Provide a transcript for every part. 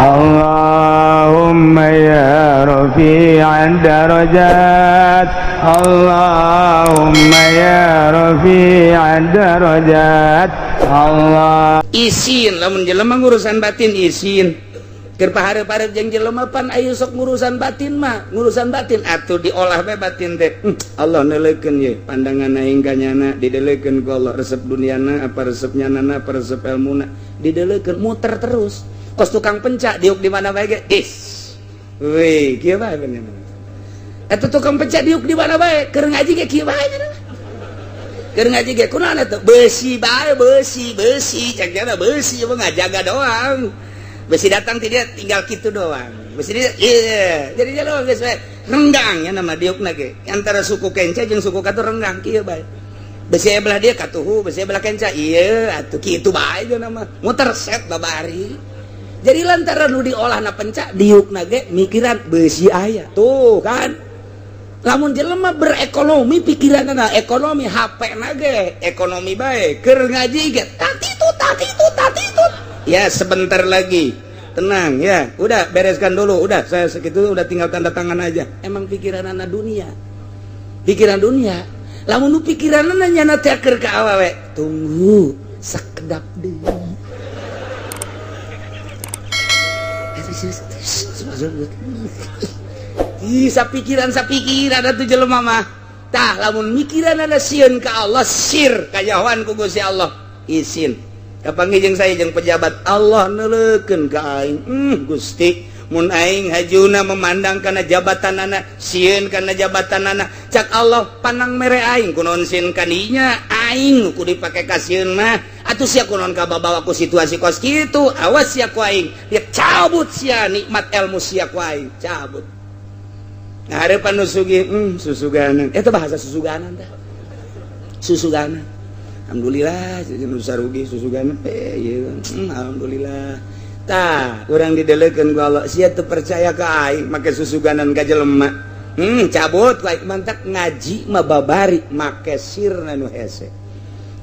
اللهم يا رفيع الدرجات، اللهم يا رفيع الدرجات، الله. Isin lamun jelema ngurusan batin, isin keur pahareup-hareup jeung jelema. Pan ayo sok ngurusan batin mah, ngurusan batin atuh diolah bae batin teh. Allah neuleukeun ye pandangan aing ka nyana, dideleukeun ku Allah resep duniana apa, resep nyanana apa, resep elmuna dideleukeun, muter terus kos tukang pencak diuk di mana bae ge. Is weh, kieu bae bener eta tukang pencak diuk di mana bae, keur ngaji ge kieu bae bener. Keur ngaji ge kunaon eta, besi bae, besi besi cek nyana, besi mah ngajaga doang. Besi datang tidak, tinggal gitu doang. Besi dia, iya, jadi dia doang geus we renggang ya nama diukna ge antara suku kenca jeung suku katu, renggang kieu bae. Besi belah dia katuhu, besi belah kenca, iya atuh kitu bae nama muter set babari. Jadi lantaran nu diolah na pencak, diukna ge mikiran besi aya tuh kan. Lamun jelema berekonomi, pikiranna ekonomi, HP na ge ekonomi bae, keur ngaji ge tatitut tatitut tatitut. Ya, sebentar lagi, tenang ya, udah bereskan dulu, udah saya segitu, udah tinggal tanda tangan aja. Emang pikiran anak dunia, pikiran dunia. Lamun nu pikiran nyana teh keur ka awewe, tunggu sakedap deui. Ih, sapikiran sapikiran atuh jelema mah. Tah, lamun mikiran ada sieun ka Allah, sir kajahoan ku Gusti Allah. Isin. Kapanggih jeung saya jeung pejabat, Allah neuleukeun ka aing. Gusti, mun aing hajuna memandang kana jabatanana, sieun kana jabatanana. Cak Allah, panang mere aing kunaon sieun kadinya, aing nu kudu dipake kasieun mah. Atuh sia kunaon kababawa ku situasi kos kitu, awas sia ku aing. Dia cabut sia nikmat ilmu sia ku aing, cabut. Nah, harapan nu sugih, susuganan. Eta bahasa susuganan teh. Susuganan. Alhamdulillah, nu sarugi susuganan. Eh, ieu, alhamdulillah. Tah, urang didelekeun ku Allah, sia teu percaya ka aing make susuganan ka jelema. Cabut ku aing. Mantak ngaji mah babari make sirna nu hese.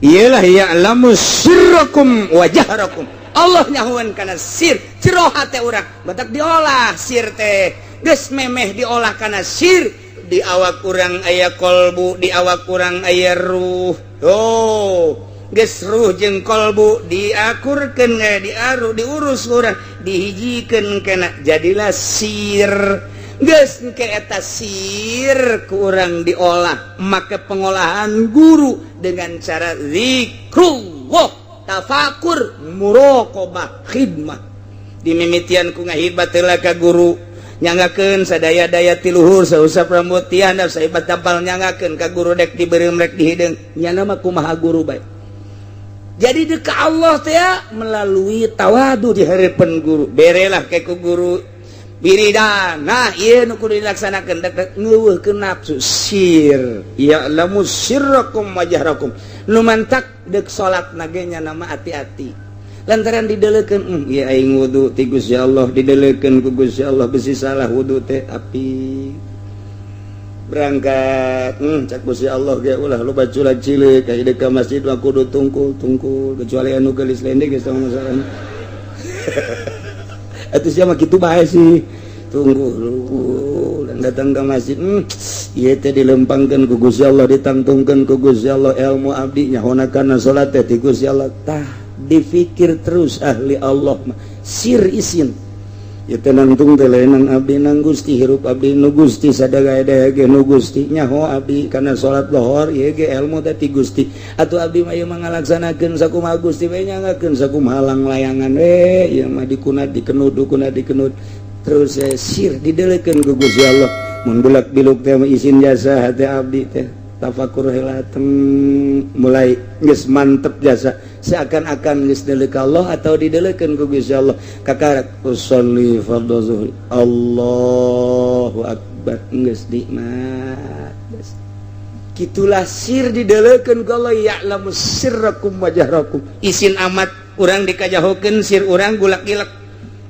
Iyalah, ya'lamu sirrakum wa jahrakum. Allah nyahuan kana sir, jero hate urang. Batak diolah sir teh. Geus memeh diolah kana sir, di awak urang aya kolbu, di awak urang aya ruh. Oh, geus ruh jeung kolbu diakurkeun, diaru, diurus urang, dihijikeun kana jadilah sir. Geus ke eta sir ku urang diolah make pengolahan guru dengan cara zikrullah, tafakur, muraqabah, khidmah. Dimimitian ku ngahidmat heula ka guru, nyanggakeun sadaya-daya ti luhur, sausap rambut ti handap saibat tapal, nyanggakeun ka guru, dek dibeureum rek dihideung, nyana mah kumaha guru bae. Jadi dek ka Allah teh melalui tawadu di harapan guru, berelah ke ku guru wiridan. Nah, ieu nu kudu dilaksanakeun, dek ngeuweuhkeun nafsu, sir ya'lamu sirrakum wa jahrakum. Nu mantak dek salat nage nya nama hati-hati lantaran didelekeun, ieu aing wudu ti Gusti Allah, didelekeun ku Gusti Allah, besi salah wudu teh. Api berangkat, cak Gusti Allah ge ulah loba culak cileuk, ka ka masjid mah kudu tungkul tungkul, kecuali anu geulis lendek geus tong masalah. Atuh sia mah kitu bae sih, tunggu dan datang ke masjid, ieu teh dilempangkeun ku Gusti Allah, ditangtungkeun ku Gusti Allah ilmu abdi, nyahona kana salat teh ti Gusti Allah. Tah, difikir terus ahli Allah mah sir isin ya teh, nangtung teh lain abdi nang Gusti, hirup abdi nu Gusti, sadaya ge nu Gusti, nyaho abdi kana salat lohor ieu ge ilmu teh ti Gusti. Atuh abdi mah ieu mah ngalaksanakeun sakumaha Gusti we, nyanggakeun sakumaha langlayangan we ieu mah, dikunat dikenud, dikunat dikenud terus ya, sir didelekeun ku Gusti Allah. Mun bulak biluk teh isin jasa hati abdi teh, tafakur heula, mulai geus mantep jasa, seakan-akan geus deuleu ka Allah atau didelekeun ku Gusti Allah. Kakarak usolli fardhu zuhri, Allahu akbar, geus nikmat. Kitulah sir didelekeun ku Allah, ya'lamu sirrakum wa jahrakum. Isin amat urang dikajahokeun sir urang gulak-gilek.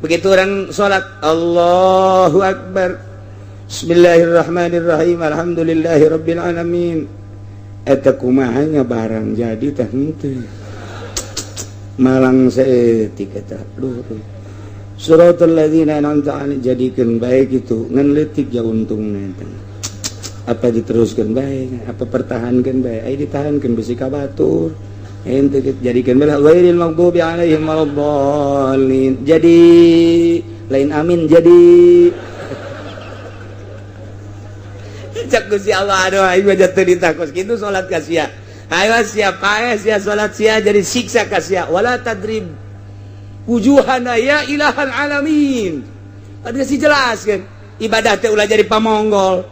Begitu orang salat, Allahu akbar, Bismillahirrahmanirrahim, alhamdulillahirabbil alamin, eta kumahanya barang jadi teh henteu malang saeutik eta. Duh, duh. Suratul ladzina an'amta alaihim jadikeun bae kitu ngan leutik ja untungna eta. Apa diteruskan bae, apa pertahankan bae, ai ditahankeun bisi ka batur. Ente jadikeun bae ghairil maghdubi alaihim waladdallin. Jadi lain amin jadi cak Gusti Allah aduh aing mah jatuh ditakos kitu salat ka sia. Ayo sia paeh sia salat sia jadi siksa ka sia wala tadrib wujuhana ya ilahal alamin. Ada sih jelas kan ibadah teh ulah jadi pamonggol.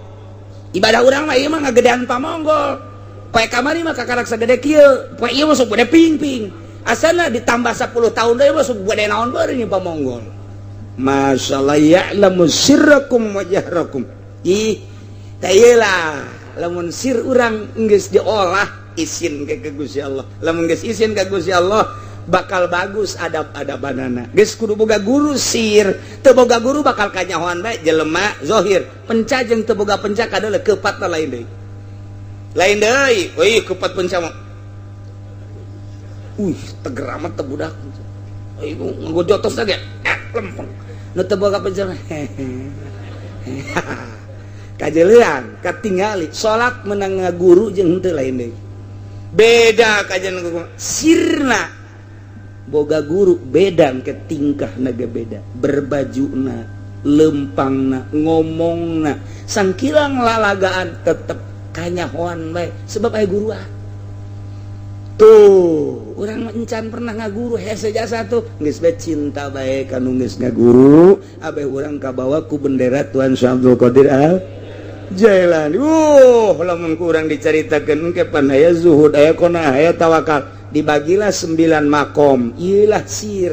Ibadah urang mah ieu mah ngagedean pamonggol. Poe kamari mah kakarak sagede kieu, poe ieu mah sok gede ping-ping. Asalna ditambah 10 tahun deui mah sok gede naon beureun ieu pamonggol. Masyaallah ya'lamu sirrakum wa jahrakum. Ih, teh ieu lah lamun sir urang geus diolah isin ke Gusti Allah. Lamun geus isin ka Gusti Allah bakal bagus adab-adabanana. Geus kudu boga guru sir, teu boga guru bakal kanyahoan bae jelema zahir. Penca jeung teu boga penca kadeuleu keupatna lain deui. Lain deui, euy keupat penca mah. Uih, teger amat teh budak. Euy ngagojotos ge, lempeng. Nu teu boga penca mah. Kajeleuan, katingali salat menang ngaguru jeung henteu lain deui. Beda kajian sirna boga guru beda ke tingkah naga beda berbajuna lempangna ngomongna sangkilang lalagaan tetep kanyahoan bae sebab aya guru ah tuh urang encan pernah ngaguru hese jasa tuh geus bae cinta bae ka nu geus ngaguru abeh urang kabawa ku bendera Tuan Syekh Abdul Qadir Al Jailani. Lamun kurang diceritakan engke pan aya zuhud aya qanaah aya tawakal dibagilah 9 makom ieulah sir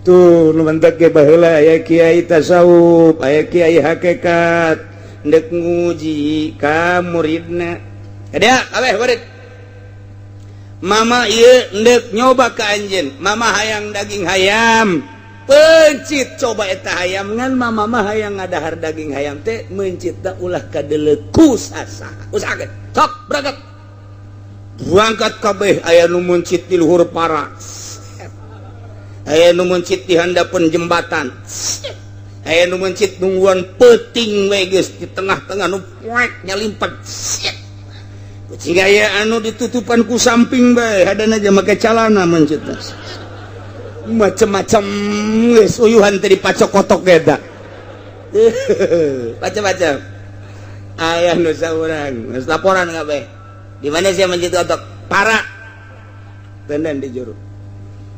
tuh nu mentek ge baheula aya kiai tasawuf aya kiai hakikat ndek nguji ka muridna ada kabeh murid mama ieu ndek nyoba ka anjeun mama hayang daging hayam pencit coba eta hayam ngan mama mah hayang ngadahar daging hayam teh mencit da ulah kadeuleu ku sasaha usahakeun sok berangkat berangkat kabeh aya nu mencit di luhur para aya nu mencit di handapeun jembatan aya nu mencit nungguan peuting we geus di tengah-tengah nu poek nyalimpet kucing aya anu ditutupan ku samping bae hadana aja make calana mencit macem-macem geus uyuhan teh dipacok kotok eta macem-macem aya nu saurang geus laporan kabeh di mana sia mencit kotok para tenden di juru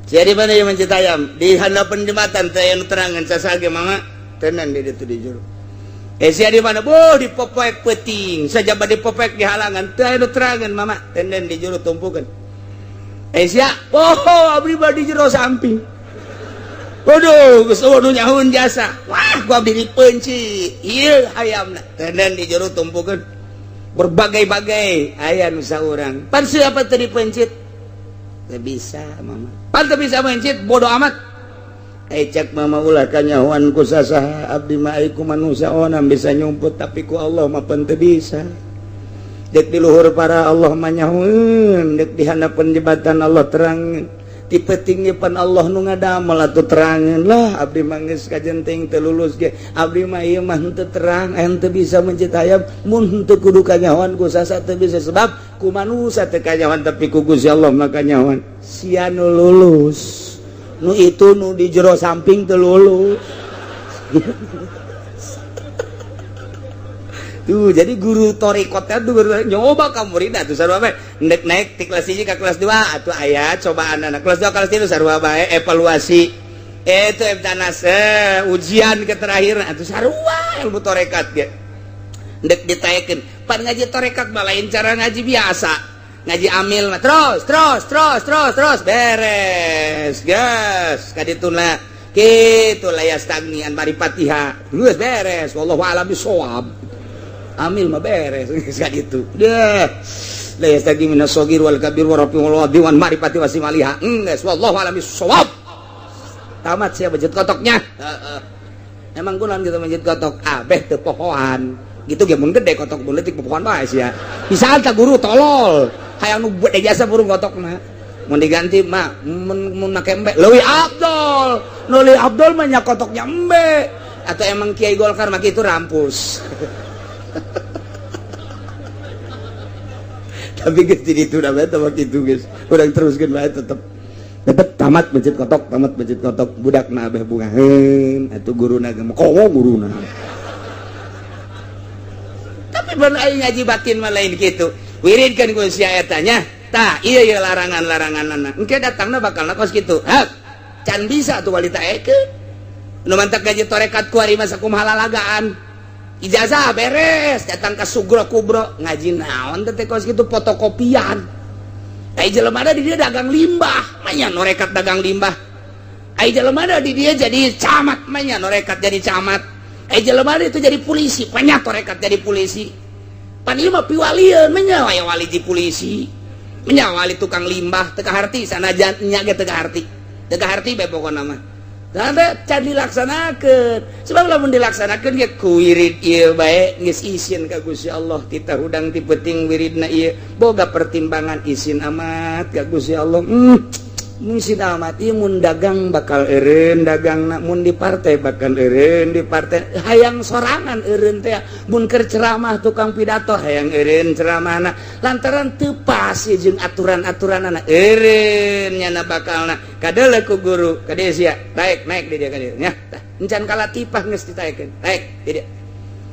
sia di mana yang mencit ayam di handapeun jembatan teh anu terangan sasage mama tenden di ditu di juru sia di mana boh di popoek peuting sajaba di popoek di halangan teh anu terangan mama tenden di juru tumpukeun sia oh abdi badi jero samping waduh geus eueuh nyahueun jasa wah ku abdi dipeunci ieu hayamna tenden di jero tumpukeun berbagai-bagai aya nu saurang pan siapa teu dipencit teu bisa mama pan teu bisa mencit bodoh amat cek mama ulah kanyahoan ku sasaha abdi mah ai ku manusia onam bisa nyumput tapi ku Allah mah pan teu bisa dek di luhur para Allah manyahueun dek di handapeun jembatan Allah terang ti peuting pan Allah nu ngadamel atuh terangeun lah abdi mah geus kajenting teu lulus ge abdi mah ieu mah henteu terang henteu bisa mencit hayam mun henteu kudu kanyahoan ku sasa teu bisa sebab ku manusia teu kanyahoan tapi ku Gusti Allah mah kanyahoan sia nu lulus nu itu nu di jero samping teu lulus. Tuh jadi guru torikotnya tuh guru nyoba ka muridna tuh sarua bae ndek naik ti kelas 1 ka kelas 2 atuh aya cobaan anak kelas 2 kelas 3 sarua bae evaluasi itu ebtanas ujian ke terakhir atuh sarua ilmu torekat ge ndek ditaekeun pan ngaji torekat mah lain cara ngaji biasa ngaji amil mah terus terus terus terus terus beres gas kadituna kitu layastagni an marifatiha geus beres wallahu a'lam bissawab amil mah beres geus kaditu deh la yastagi minas sagir wal kabir wa rafi wal wadi wan marifati wasimaliha geus wallahu a'lam bissawab tamat sia mencit kotoknya heeh emang kunaon kitu mencit kotok abeh teu pohoan gitu ge mun gede kotok mun leutik pohoan bae sia bisa tah guru tolol hayang nu gede jasa burung kotokna. Mun diganti mah mun make embe leuwih abdol. Nu leuwih abdol mah nya kotoknya embe. Atau emang Kiai Golkar mah kitu rampus. Tapi geus di ditu da bae teh kitu geus. Urang teruskeun bae tetep. Tetep tamat masjid kotok, tamat masjid kotok, budakna abeh bungaheun, atuh guruna ge komo guruna. Tapi mun aing ngaji batin mah lain kitu. Wiridkeun ku sia eta nya. Tah, ieu ieu larangan-laranganana. Engke datangna bakalna kos kitu. Hak, can bisa tuh wali taekeun. Nu mantak gaji torekat ku ari mah sakumaha lalagaan. Ijazah beres, datang ka Sugro Kubro, ngaji naon teh kos kitu fotokopian. Ai jelema ada di dia dagang limbah, manya norekat dagang limbah. Ai jelema ada di dia jadi camat, manya norekat jadi camat. Ai jelema ada itu jadi polisi, manya torekat jadi polisi. Pan ieu mah piwalieun, manya aya wali di polisi. Manya wali tukang limbah, teu kaharti sanajan nya ge teu kaharti. Teu kaharti bae pokona mah. Da can dilaksanakeun. Sebab lamun dilaksanakeun ge ku wirid ieu bae geus isin ka Gusti Allah titah hudang ti peuting wiridna ieu boga pertimbangan isin amat ka Gusti Allah. Isin amat ieu mun dagang bakal eureun dagangna, mun di partai bakal eureun di partai, hayang sorangan eureun teh, mun keur ceramah tukang pidato hayang eureun ceramahna lantaran teu pas jeung aturan-aturanana eureun nyana bakalna kadeuleu ku guru ka dieu sia naik naik di dia ka dieu nya tah encan kalatipah geus ditaekeun naik di dia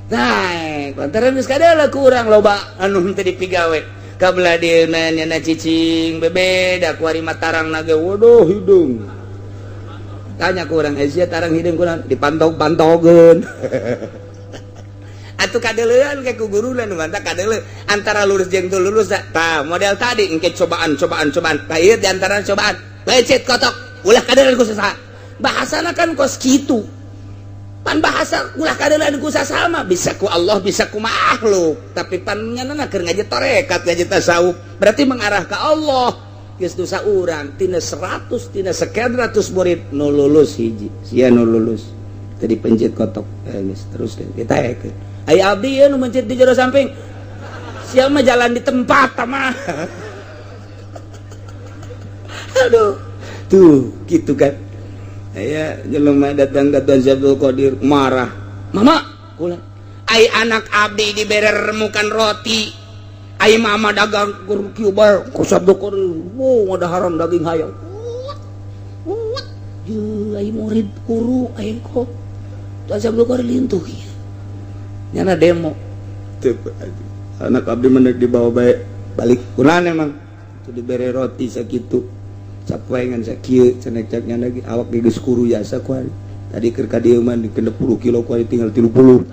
naik lantaran geus kadeuleu ku urang loba anu henteu dipigawe kabelah dieu nyana cicing bebeda ku ari mah tarang na ge waduh hidung tanya ku urang sia tarang hidung kurang dipantog-pantogeun atuh kadeuleuan ke ku guruna nu mantap kadeuleu antara lurus jeung teu lurus tah model tadi engke cobaan cobaan cobaan tah ieu di antara cobaan lecet kotok ulah kadeuleuan ku saha bahasana kan kos kitu pan bahasa ulah kadeuleuan ku sasama bisa ku Allah bisa ku makhluk tapi pan nyana keur ngaji tarekat ngaji tasawuf berarti mengarah ke Allah geus dosa urang tina 100 tina sekian ratus murid nu lulus hiji sia nu lulus tadi pencet kotok geus terus ditaekeun ai abdi ieu nu mencet di jero samping sia mah jalan di tempat mah aduh tuh gitu kan. Aya jelema datang ka Tuan Abdul Qadir marah. Mama, kula. Ai anak abdi dibere remukan roti. Ai mama dagang kur kieu bae ku Abdul Qadir. Wo ngadaharan daging hayam. Wut. Ye ai murid guru ai kok. Tuan Abdul Qadir lintuh ieu. Nyana demo. Teu anak abdi mendek dibawa bae balik. Kunaon emang? Itu dibere roti sakitu. Capoengan sakieu cenah cek nya lagi awak geus kuru jasa ku ari. Tadi keur ka dieu mah 60 kilo ku ari tinggal 30.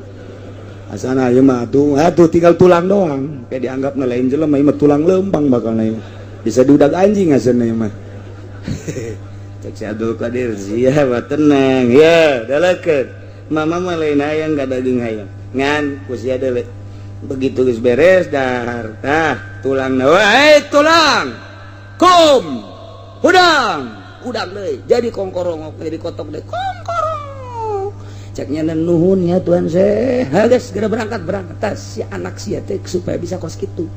Asana ieu mah atuh atuh tinggal tulang doang. Kayak dianggapna lain jelema ieu mah tulang lempang bakalna ieu. Bisa diudag anjing asana ieu mah. Cek si Abdul Qadir sia mah tenang ya dalekeun. Mama mah lain hayang ka daging hayam. Ngan ku sia deuleu. Begitu geus beres dahar tah tulangna wae tulang. Kum hudang hudang deui jadi kongkorongok jadi kotok deui kongkorong cek nya nuhun ya Tuhan seh geus segera berangkat berangkat tas si anak sia teh supaya bisa kos kitu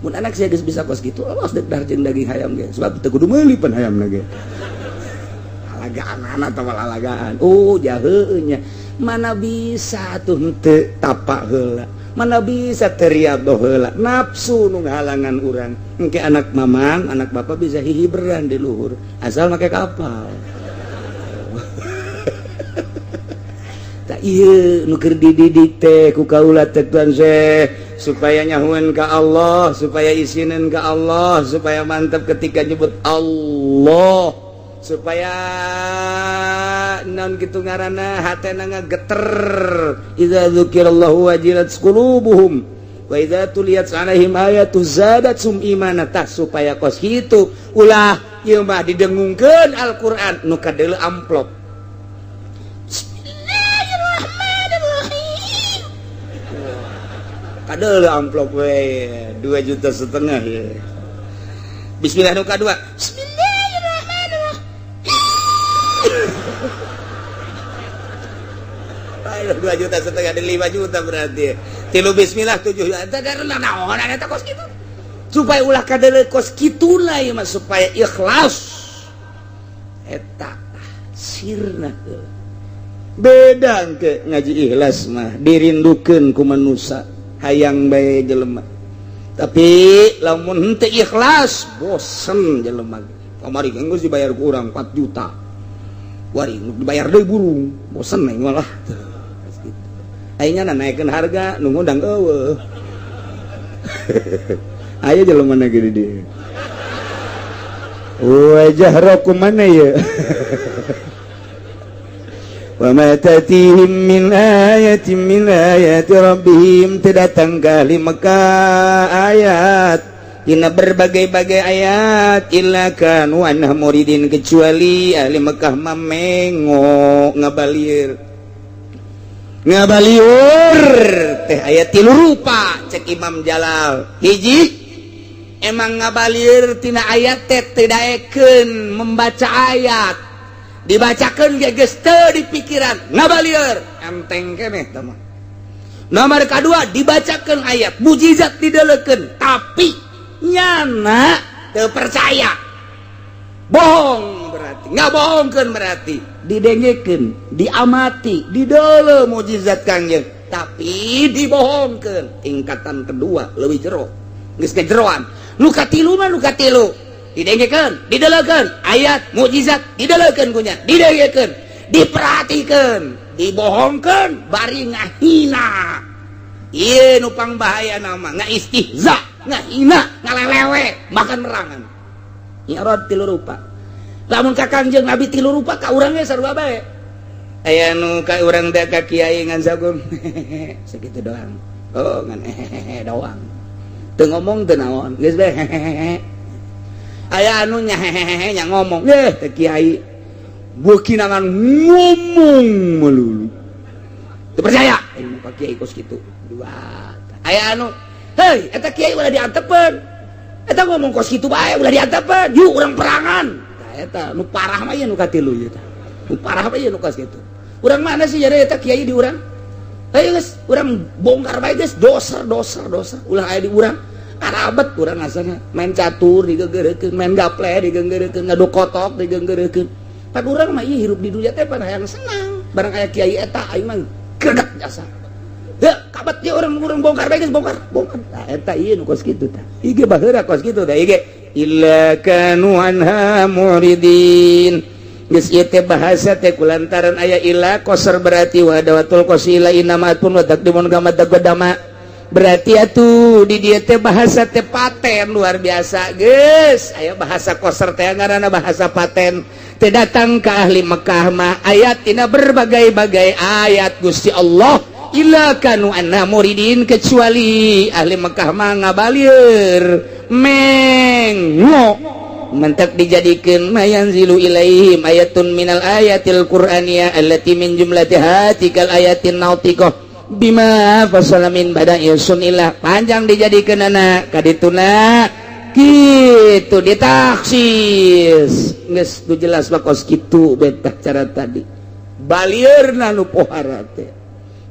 mun anak sia geus bisa kos kitu awas deuk dahar jeung daging hayam ge sebab teu kudu meuli pan hayamna ge alagaan atawa lalagaan oh jaheunya nya mana bisa tuh henteu tapak heula mana bisa teriadoh heula nafsu nu ngahalangan urang engke anak mamang anak bapak bisa hihiberan di luhur asal make kapal tak ieu nu keur dididik teh ku kaula teh Tuan Syekh supaya nyahueun ka Allah supaya isineun ka Allah supaya mantap ketika nyebut Allah supaya non kitu ngaranna hatena ngageter idza dzukirallahu wajilat qulubuhum wa idza tuliyat alaihim ayatu zadatsum imana tah supaya kos kitu ulah ieu mah didengungkeun Al-Qur'an nu kadeuleu amplop Bismillahirrahmanirrahim kadeuleu amplop we 2,5 juta ya. Bismillah nu kadua Bismillahirrahmanirrahim 2,5 juta ada 5 juta berarti. Tilu bismillah 7 juta. Naon eta kos kitu. Supaya ulah kadele kos kituna ieu mah, supaya ikhlas eta sirna heula. Beda ke ngaji ikhlas mah dirindukeun ku manusia, hayang bae jelema. Tapi lamun henteu ikhlas, bosen jelema. Kamari kan geus dibayar ku urang 4 juta, wari dibayar deui burung, bosen aing malah gitu. Aingna naikeun harga, nu ngundang eueuh. Ayo jelema na gini dia. Wajah roku mana ya? Wa ma tatihim min ayatin min ayati rabbihim, datang kali Mekah ayat tina berbagai-bagai ayat, illa kanu anha muridin, kecuali ahli Mekah mamengo, ngabalir ngabaliur teh. Ayat tilu rupa cek Imam Jalal. Hiji, emang ngabalir tina ayat teh teu membaca ayat, dibacakan geus teu di pikiran, ngabalieur, enteng keneh tah mah. Nomor kedua, dibacakan ayat mujizat didelekeun, tapi nyana teu percaya, bohong berarti, nggak bohongkeun berarti. Didengekeun, diamati, didele mujizat Kangjeng, tapi dibohongkeun, tingkatan kedua, lebih jero, geus kejeroan. Nu katilu mah, nu katilu, didengekeun, didelekeun ayat mujizat, didelekeun kunya, didengekeun, diperhatikan, dibohongkeun, bari ngahina. Ieu nu pang bahaya nama ngaistihza, ngahina, ngalelewe, makan merangan. I'rad tilu rupa. Lamun ka Kangjeng Nabi tilu rupa, ka urang ge sarua bae. Aya nu ka urang teh, ka kiai ngan sagum sakitu doang. Oh, ngan doang, teu ngomong, teu naon, geus bae. Aya anu nya hehehe, nya ngomong, ye teh kiai beukinangan ngomong melulu, teu percaya ilmu ka kiai kos kitu. Dua, aya anu, hei, eta kiai ulah diantepeun, eta ngomong kos kitu bae, ulah diantepeun, yuk urang perangan. Tah, eta nu parah mah ieu, nu katilu ieu tah. Nu parah mah ieu, nu kos kitu. Urang mana sih jadi eta kiai di urang? Ayo geus, urang bongkar bae geus, doser doser doser, ulah aya di urang. Karabat urang asana main catur digeugeureukeun, main gaple digeugeureukeun, ngadu kotok digeugeureukeun. Pan urang mah ieu hirup di dunia teh pan hayang senang. Barang aya kiai eta aing mah greget jasa. Ya, kabat dia orang urang bongkar bae geus, bongkar, bongkar. Tah, eta ieu nu kos kitu tah. Ieu ge baheula kos kitu tah, ieu ge illa kanu anha muridin. Geus ieu teh bahasa teh kulantaran aya illa qasar, berarti wa adawatul qasila inama pun wa taqdimun kama taqaddama. Berarti atuh di dieu teh bahasa teh paten luar biasa geus. Aya bahasa qasar teh ngaranna bahasa paten. Teh datang ke ahli Mekah mah ayat tina berbagai-bagai ayat Gusti Allah, illa kanu anha muridin, kecuali ahli Mekah mah ngabalieur, mengo. Mentak dijadikan mayanzilu ilaihim ayatun minal ayatil qur'aniyah allati min jumlatiha tikal ayatin nautiqah bima fasala min bada'i sunillah. Panjang dijadikan anak kadituna kitu ditaksis, geus nu jelas mah kos kitu betah cara tadi balieurna nu pohara teh.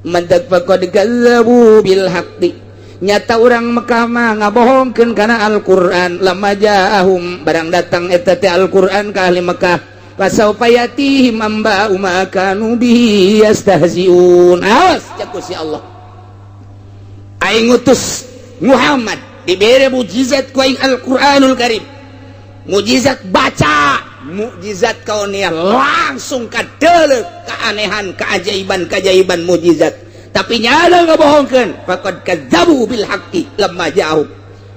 Mentak faqad kazzabu bil haqqi, nyata urang Mekah mah ngabohongkeun kana Al-Qur'an, lamma ja'ahum, barang datang eta teh Al-Qur'an ka ahli Mekah. Fasaufa yatihim amba'u ma kanu bihi yastahzi'un. Awas, cek si Allah, aing ngutus Muhammad, dibere mukjizat ku aing Al-Qur'anul Karim, mukjizat baca, mukjizat kauniyah, langsung kadeuleuh keanehan, keajaiban keajaiban mukjizat, tapi nyala ngabohongkeun. Faqad kadzabu bil haqqi lamma ja'ahum.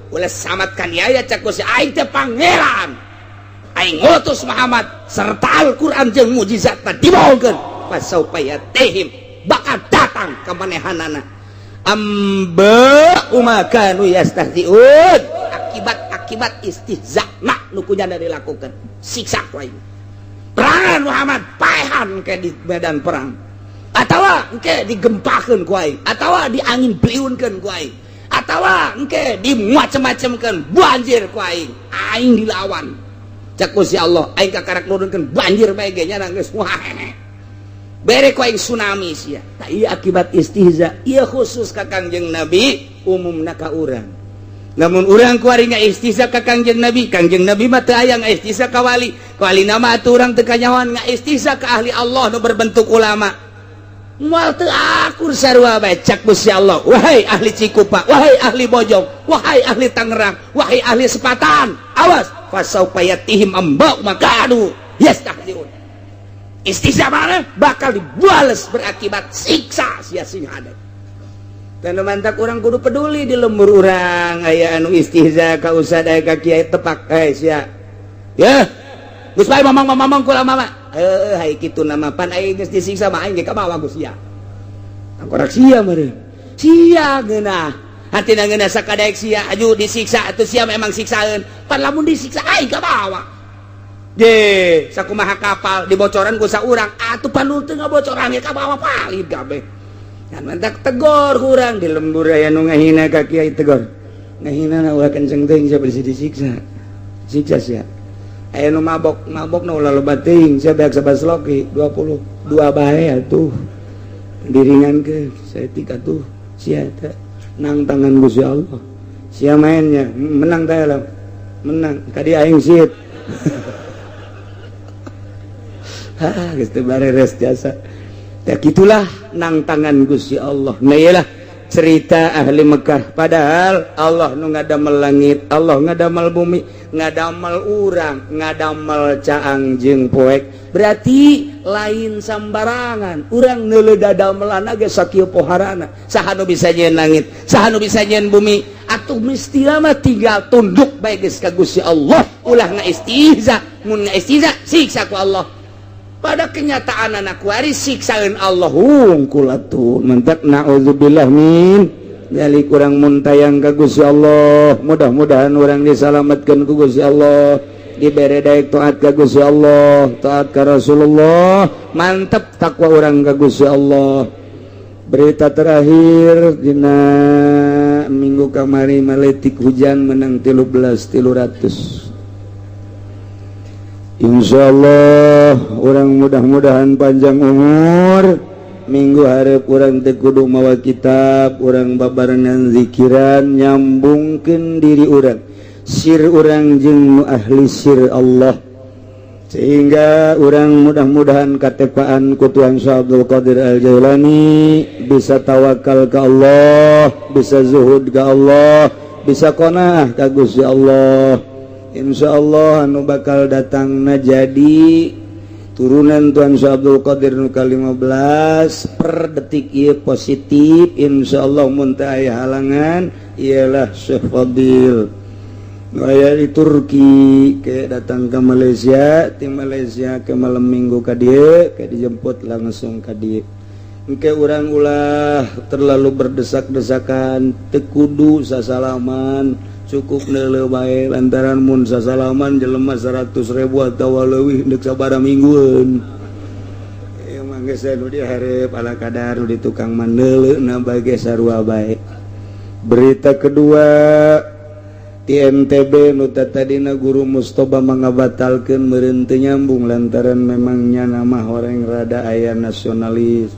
Ulah samat kan ya cak si aing teh pangeran, aing ngutus Muhammad serta Al-Qur'an jeung mukjizat dibohongkeun. Fasaufa yatihim, bakal datang ka manehanana, amba ma kanu yastahziun, akibat-akibat istihza nak nu kunyana dilakukan. Siksa ku aing perangan Muhammad, paehan ke di medan perang, atawa engke digempakeun ku aing, atawa diangin beliunkeun ku aing, atawa engke dimacem-macemkeun banjir ku aing. Aing dilawan cek ku si Allah, aing kakarak nurunkeun banjir bae ge nya geus, wah, bere ku aing tsunami sia. Tah, ieu akibat istihza. Ieu khusus ka Kangjeng Nabi, umumna ka urang. Namun urang kuari ngaistihza ka Kangjeng Nabi, Kangjeng Nabi mah teu aya ngaistihza ka wali. Wali nama atuh urang teu kanyahoan ngaistihza ka ahli Allah nu berbentuk ulama. Moal teu akur sarua bae cak Gusti Allah. Wahai ahli Cikupa, wahai ahli Bojong, wahai ahli Tangerang, wahai ahli Sepatan, awas fasaufa yatihim ambau makanu yastahziun. Istihza mana bakal dibales berakibat siksa sia sing ada. Dan mantak urang kudu peduli di lembur urang aya anu istihza ka ustad, aya ka kiai, tepak sia. Ya. Geus bae mamang mamang kula mama. Heuh, hai kitu nama pan aing geus disiksa mah aing ge kabawa ku sia. Tangkorak sia meureun. Sia geunah. Hatina ngeunah sakadaek sia aju disiksa atuh sia memang siksaeun. Pan lamun disiksa aing kabawa. Je, sakumaha kapal dibocoran ku saurang atuh pan nu teu ngabocoran ge kabawa palid kabeh. Kan mantak tegor kurang di lembur aya nu ngahina ka kiai tegor. Ngahina na ulah kenceng teuing sia bisi disiksa. Siksa sia. Aya nu mabok, mabok na ulah loba teuing sia beak sabasloki 22 bae atuh. Diringankeun saeutik atuh sia teh nang tangan Gusti Allah. Sia mainnya menang teh lah. Menang kadi aing sit. Hah, geus teu bareres jasa. Ya gitulah nang tangan Gusti Allah. Nah iyalah cerita ahli Mekah. Padahal Allah nu ngadamel langit, Allah ngadamel bumi, ngadamel urang, ngadamel caang jeung poek. Berarti lain sambarangan. Urang neuleuh dadamelan ge sakieu poharana. Saha nu bisa nyieun langit, saha nu bisa nyieun bumi? Atuh mesti mah tinggal tunduk bae geus ka Gusti Allah. Ulah ngaistihza, mun ngaistihza siksa ku Allah. Pada kenyataan anak waris siksaeun Allah hungkul atuh. Mentak naudzubillah min dzalik urang muntayang ka Gusti Allah. Mudah-mudahan urang disalametkeun ku Gusti Allah, dibere daek taat ka Gusti Allah, taat ka Rasulullah, mantep takwa urang ka Gusti Allah. Berita terakhir dina minggu kamari maletik hujan menang 13.300. Insya Allah orang mudah-mudahan panjang umur. Minggu hareup urang teu kudu mawa kitab, urang babarengan zikiran nyambungkeun diri urang, sir urang jeung nu ahli sir Allah, sehingga urang mudah-mudahan katepaan ku Tuhan Syekh Abdul Qadir Al-Jailani bisa tawakal ke Allah, bisa zuhud ke Allah, bisa qanaah ka Gusti Allah. Insya Allah anu bakal datangna jadi turunan Tuhan Syekh Abdul Qadir nu ka-15 per detik ieu positif. Insya Allah mun teu aya halangan ialah Syekh Fadil nu aya di Turki ke datang ke Malaysia, ti Malaysia ke malam minggu ka dieu ke dijemput langsung ka dieu. Engke urang ulah terlalu berdesak-desakan, teu kudu sasalaman, cukup neuleuh bae lantaran mun sasalaman jelema 100.000 atawa leuwih deuk sabaraha minggueun. Ieu mah geus nu dihareup ala kadar nu di tukang mah neuleuhna bae sarua bae. Berita kedua di NTB nu tadina guru Mustoba mangabatalkeun meureun teu nyambung lantaran memangnya nama orang rada aya nasionalis.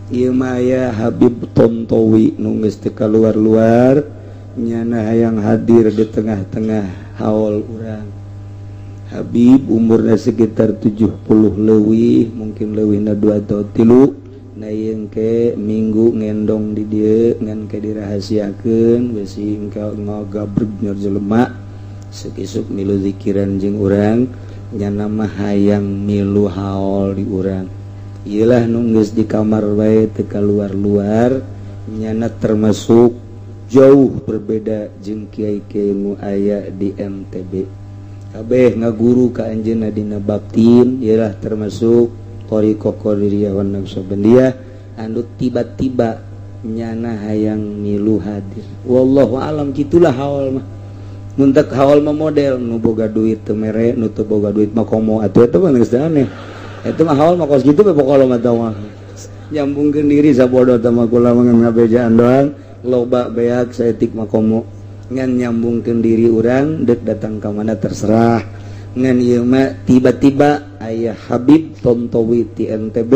Ieu mah aya Habib Tontowi nu geus teu kaluar-luar nyana hayang hadir di tengah-tengah haul urang. Habib umurnya sekitar 70 leuwih, mungkin leuwihna 2 atau 3. Nah ieu ke minggu ngendong di dieu ngan ke dirahasiakeun bisi engke ngagabreg nyor jelema isuk-isuk milu zikiran jeung urang nyana mah hayang milu haul di urang. Ieulah nu geus di kamar wae teu kaluar-luar nyana termasuk jauh berbeda jeung kiai-kiai nu aya di MTB. Kabeh ngaguru ka anjeunna dina baptin ialah termasuk thariqah Qadiriyah wan Naqsyabandiyah anu tiba-tiba nyana hayang milu hadir. Wallahu alam gitulah haul mah. Mun tek haul mah model nu boga duit teu mere, nu teu boga duit mah komo atuh eta mah geus aneh. Eta mah haul mah kos kitu we pokona mah tah mah. Nyambungkeun diri sabodo tah mah kula mah ngabejaan doang. Loba beak saeutik mah komo ngan nyambungkeun diri urang dek datang ka mana terserah. Ngan ieu mah tiba-tiba aya Habib Tontowi ti NTB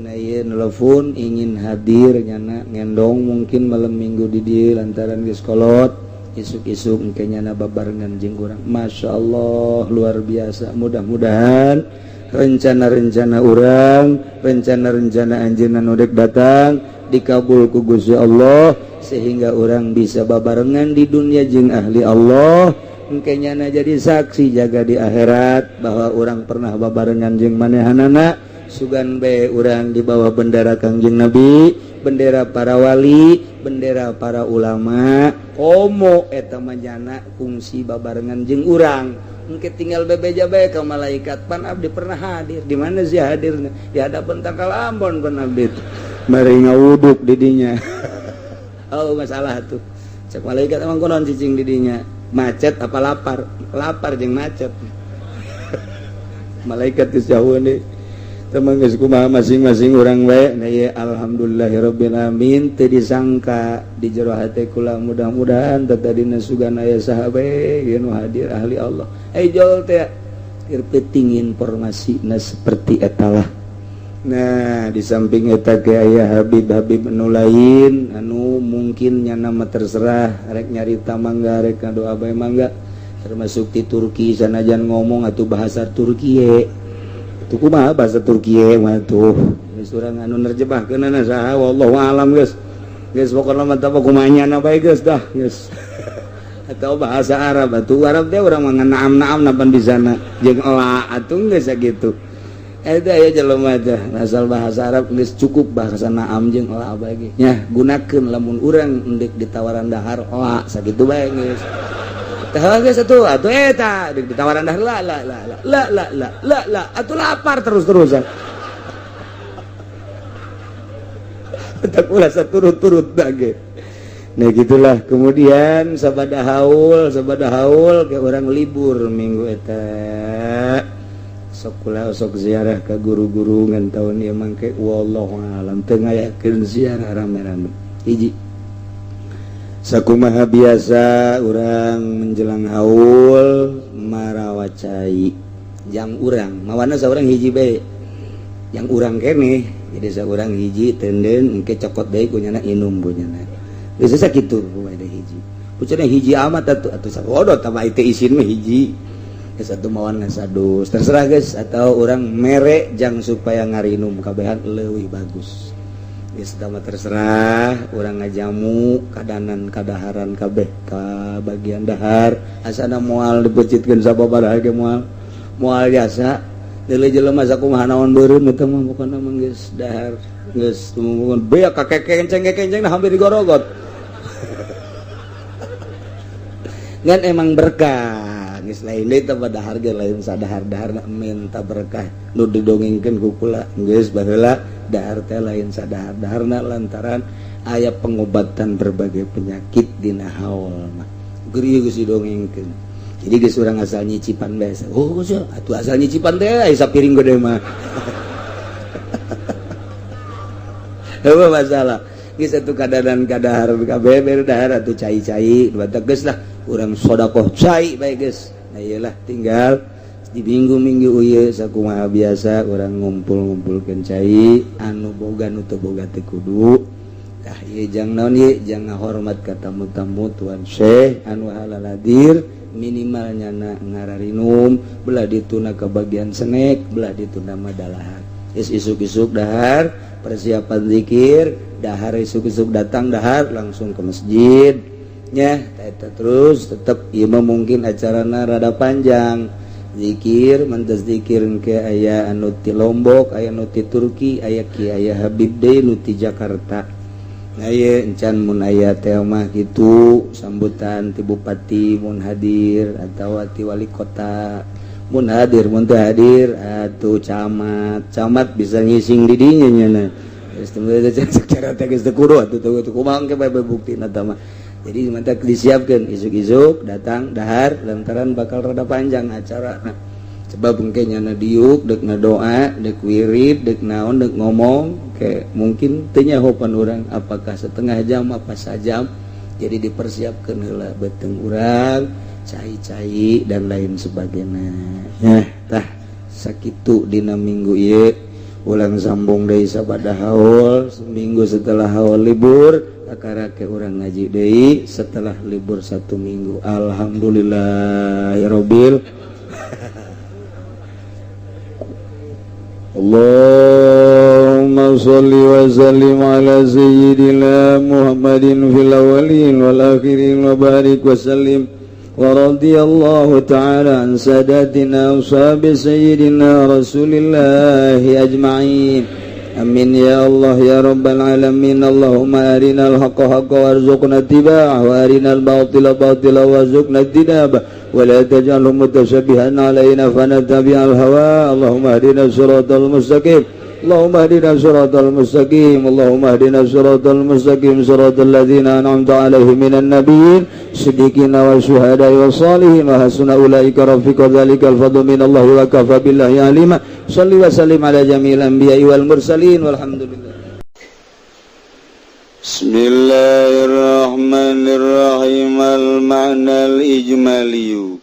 na ieu nelpon ingin hadir nyana ngendong mungkin malam minggu di dieu lantaran geus kolot. Isuk-isuk engke nyana babarengan jeung urang. Masya Allah, luar biasa. Mudah-mudahan rencana-rencana urang, rencana-rencana anjeunna nu dek datang dikabul ku Gusti Allah, sehingga orang bisa babarengan di dunia jeung ahli Allah. Engke nyana jadi saksi jaga di akhirat bahwa orang pernah babarengan jeung manehanana. Sugan bae urang di bawah bendera Kangjeng Nabi, bendera para wali, bendera para ulama. Komo eta mah nyana kungsi babarengan jeung urang. Engke tinggal bebeja bae ka malaikat, pan abdi pernah hadir. Di mana sih hadirna? Di hadapan tangkal Ambon pan abdi. Mari ngawuduk di dinya. Oh, masalah tuh. Cek malaikat, emang kunaon cicing di dinya? Macet apa lapar? Lapar jeung macet. Malaikat geus jauh nih. Teman geus kumaha masing-masing urang we. Nah ye, alhamdulillahirabbil alamin, teu disangka di jero hate kula, mudah-mudahan tadina sugan aya saha bae nu hadir ahli Allah. Eh, jol teh keur penting informasina seperti eta lah. Nah, di samping eta ge aya Habib-habib anu lain anu mungkin nyana mah terserah rek nyarita mangga, rek ngadoa bae mangga, termasuk di Turki sanajan ngomong atuh bahasa Turki itu kumaha, bahasa Turki mah tuh geus urang anu nerjemahkeunana saha, wallahu alam. Geus geus pokona mah tah kumaha nyana bae geus dah geus, atau bahasa Arab atuh, Arab teh urang mah naam-naam napan di sana jeung ela atuh geus sakitu. Eta aya jelema teh asal bahasa Arab geus cukup bahasa naam jeung ela bae ge nya gunakeun. Lamun urang endek ditawaran dahar, ela sakitu bae geus. Tah geus atuh atuh eta dek ditawaran dahar, la la la la la la la la la, atuh lapar terus-terusan. Tak ulah saturut-turut ge. Nah, gitulah. Kemudian sabada haul, sabada haul ke orang libur minggu eta sok kula sok ziarah ke guru-guru. Ngan tahun ieu mangke wallahu alam teu ngayakeun ziarah rame-rame. Hiji, sakumaha biasa urang menjelang haul marawa cai jang urang, mawana saurang hiji bae yang urang keneh. Jadi saurang hiji tenden, engke cokot deui ku nyana, inum ku nyana, geus sakitu bae hiji. Pucana hiji amat atuh atuh sabodo tah itu isin mah hiji satu mawan sadus, terserah guys, atau orang mere jang supaya ngarinum kabehan leuwih bagus geus mah terserah. Urang ngajamu kadanan kadaharan kabeh ka bagian dahar, asana moal dipecitkeun sababaraha ge moal moal jasa deuleu jelema sakumaha naon beureum eta mah. Pokona mah geus dahar geus tumumun beak ka kekenceng-kekenceng hampir digorogot. Ngan emang berkah geus lain deui teh dahar ge lain sadahar-dahar minta berkah nu didongengkeun ku kula geus baheula. Dahar teh lain sadahar-daharna lantaran aya pengobatan berbagai penyakit dina haul mah geus geus didongengkeun. Jadi geus urang asal nyicipan bae. Oh geus atuh asal nyicipan teh aya sapiring gede mah heueuh masalah geus atuh kadadan kadahar kabeh bere dahar atuh cai-cai batak geus lah urang sodakoh cai bae geus. Nah iyalah, tinggal di minggu-minggu ieu sakumaha biasa urang ngumpul-ngumpulkeun cai anu boga nu teu boga teu kudu. Tah ieu jang naon ieu jang ngahormat ka tamu-tamu tuan Syekh anu halal hadir, minimal nyana ngararinum belah dituna ke bagian senek, belah dituna madalahan. Geus isuk-isuk dahar persiapan zikir dahar, isuk-isuk datang dahar langsung ke masjid nya eta terus tetep ieu mah mungkin acarana rada panjang zikir mentes zikir ke aya anu ti Lombok, aya nu ti Turki, aya ki aya Habib deui nu ti Jakarta. Nah ieu encan mun aya teh mah kitu sambutan ti bupati mun hadir atawa ti wali kota mun hadir, mun teu hadir atuh camat, camat bisa ngising di dinya nya. Geus teu secara teh geus teu kudu atuh teu kumaha engke bae buktina tah mah. Jadi mantap disiapkan isuk-isuk datang dahar lantaran bakal rada panjang acara. Nah, sebab mungkin nyana diuk dek ngadoa dek wirid dek naon dek ngomong kayak mungkin teu nyahopan urang apakah setengah jam apa sajam. Jadi dipersiapkan heula beuteung urang cai-cai dan lain sebagainya. Nah tah sakitu dina minggu ieu. Ulang sambung deui sabada haul, seminggu setelah haul libur. Kakara ke urang ngaji deui setelah libur satu minggu. Alhamdulillahirobbil. Allahumma sholli wa sallim ala sayyidina Muhammadin fil awwalin wal akhirin wa barik wa sallim wa radiyallahu ta'ala an sadatina ashabi sayyidina Rasulillahi ajma'in. Amin ya Allah ya rabbal alamin. Allahumma arinal haqqa haqqa warzuqna ittiba'ah wa arinal batila batila warzuqna ijtinabah wa la taj'alhu mutashabbihan alaina fanattabi'al hawa. Allahumma ihdina siratal mustaqim. Allahumma ihdina siratal mustaqim. Allahumma ihdina siratal mustaqim, siratal ladzina an'amta 'alaihim minan nabiyyin, siddiqina wasyuhada'i wassalihin wa hasuna ulaika rafiqa. Dzalikal fadlu minallahi wa kafa billahi alima. Shalli wa sallim ala jami'il anbiya'i wal mursalin walhamdulillah. Bismillahirrahmanirrahim. Al-ma'na al-ijmaliyu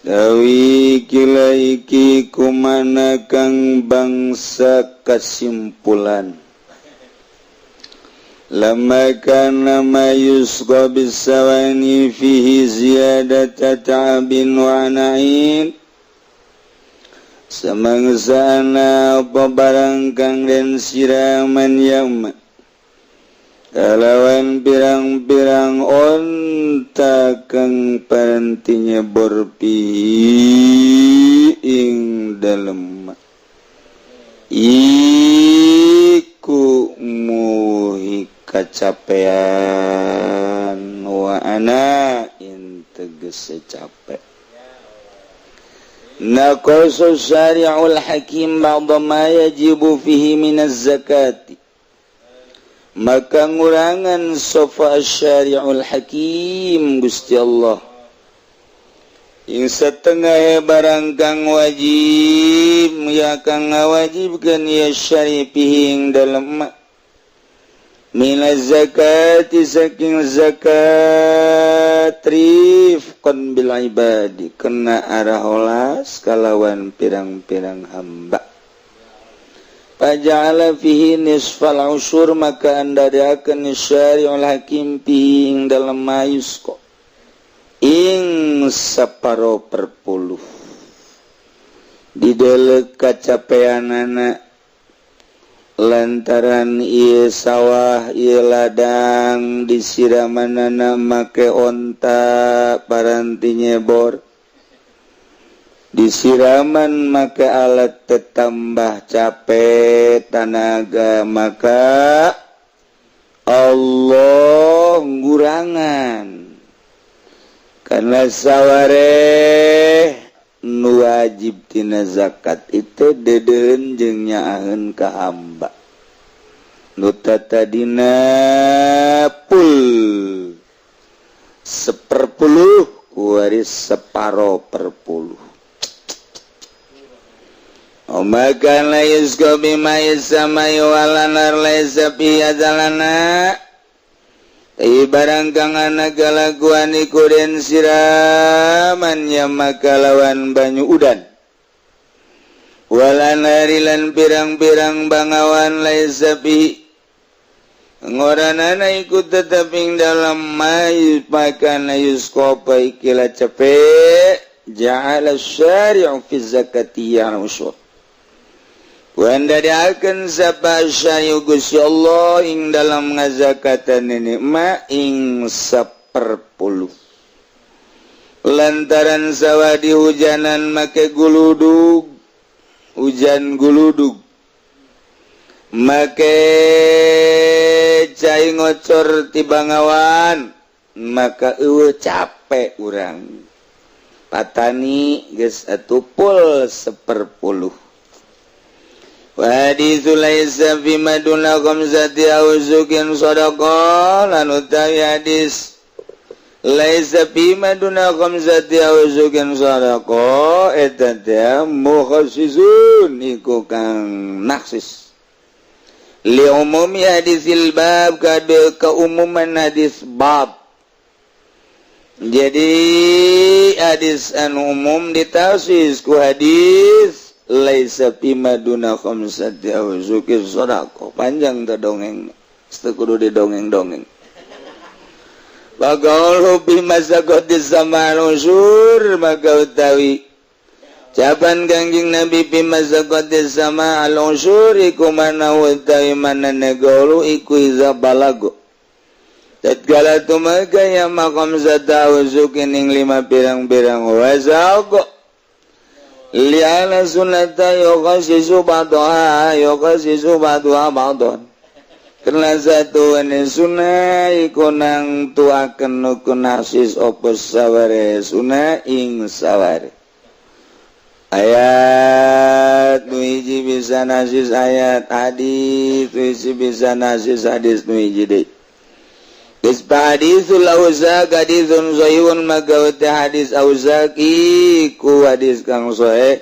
Dawi kila iki kumana kang bangsa kesimpulan. Lama kana ma yusqa bisawani fihi ziyadata ta'abin wa na'in. Semangsana apa barang kang den siraman yauma kalawan pirang-pirang onta kang paranti nyebor pi ing dalem iku muhi kacapean wa ana in tegese capek. Naqasu syari'ul hakim ba'da ma yajibu fihi minaz zakati. Maka ngurangan sofa syari'ul hakim Gusti Allah ing setengah barang kang wajib ya kang ngawajibkeun ya syari fihi ing dalem minaz zakati saking zakat rifqan bil ibadi kena arah olas kalawan pirang-pirang hamba. Faja'ala fihi nisfal usur maka andadakeun syari'ul hakim fihi ing dalem mayusko ing saparo perpuluh didelek kacapeanana lantaran ieu sawah ieu ladang disiramanana make onta paranti nyebor disiraman make alat tetambah capek tanaga maka Allah ngurangan karena sawareh nu wajib tina zakat itu dedeun jeung nyaaheun ka hamba nu tatadina pul seperpuluh kuari separo perpuluh. Maka la yusqa bima yasamai walanar laisa fi azalana barang kang ana kalakuan iku den siraman ya maka lawan banyu udan walanari lan pirang-pirang bangawan laisa fi ngoranana iku tetep ing dalam mayu pakana yusqa pa ikila cepek ja'ala syari'u fi zakati ya usyur. Wanda diakan sapa syayu Gusti Allah ing dalam ngazakatan ini ma ing saperpuluh lantaran sawah di hujanan make guludug hujan guludug make cai ngocor ti bangawan maka eueuh capek urang patani geus atuh pul seperpuluh. Wa haditsu laisa fi maduna khamsati awsuqin sadaqah lan utawi hadis laisa fi maduna khamsati awsuqin sadaqah eta teh mukhassisun iku kang naksis li umumi hadisil bab kade keumuman hadis bab. Jadi hadis anu umum ditafsir ku hadis laisa fi maduna khamsati awsuqin sadaqah panjang teh dongeng. Teu kudu didongeng-dongeng. Bagaul bi mazaqati zaman usur maka utawi capan Kangjeng Nabi bi mazaqati sama al usur iku mana utawi mana negaulu iku iza balago tatkala tumaga ya maqam zata uzukin ing lima pirang-pirang wazago li'ala sunnata yukhasisu ba'daha yukhasisu ba'daha ba'dan karena satu ane sunnah iku nang tuaken nuku nasis opo saware sunnah ing saware ayat nu hiji bisa nasis ayat hadis nu hiji bisa nasis hadis nu hiji deui. Geus hadisul auzaq haditsun sahihun maka hadis auzaq iku hadis kang sahih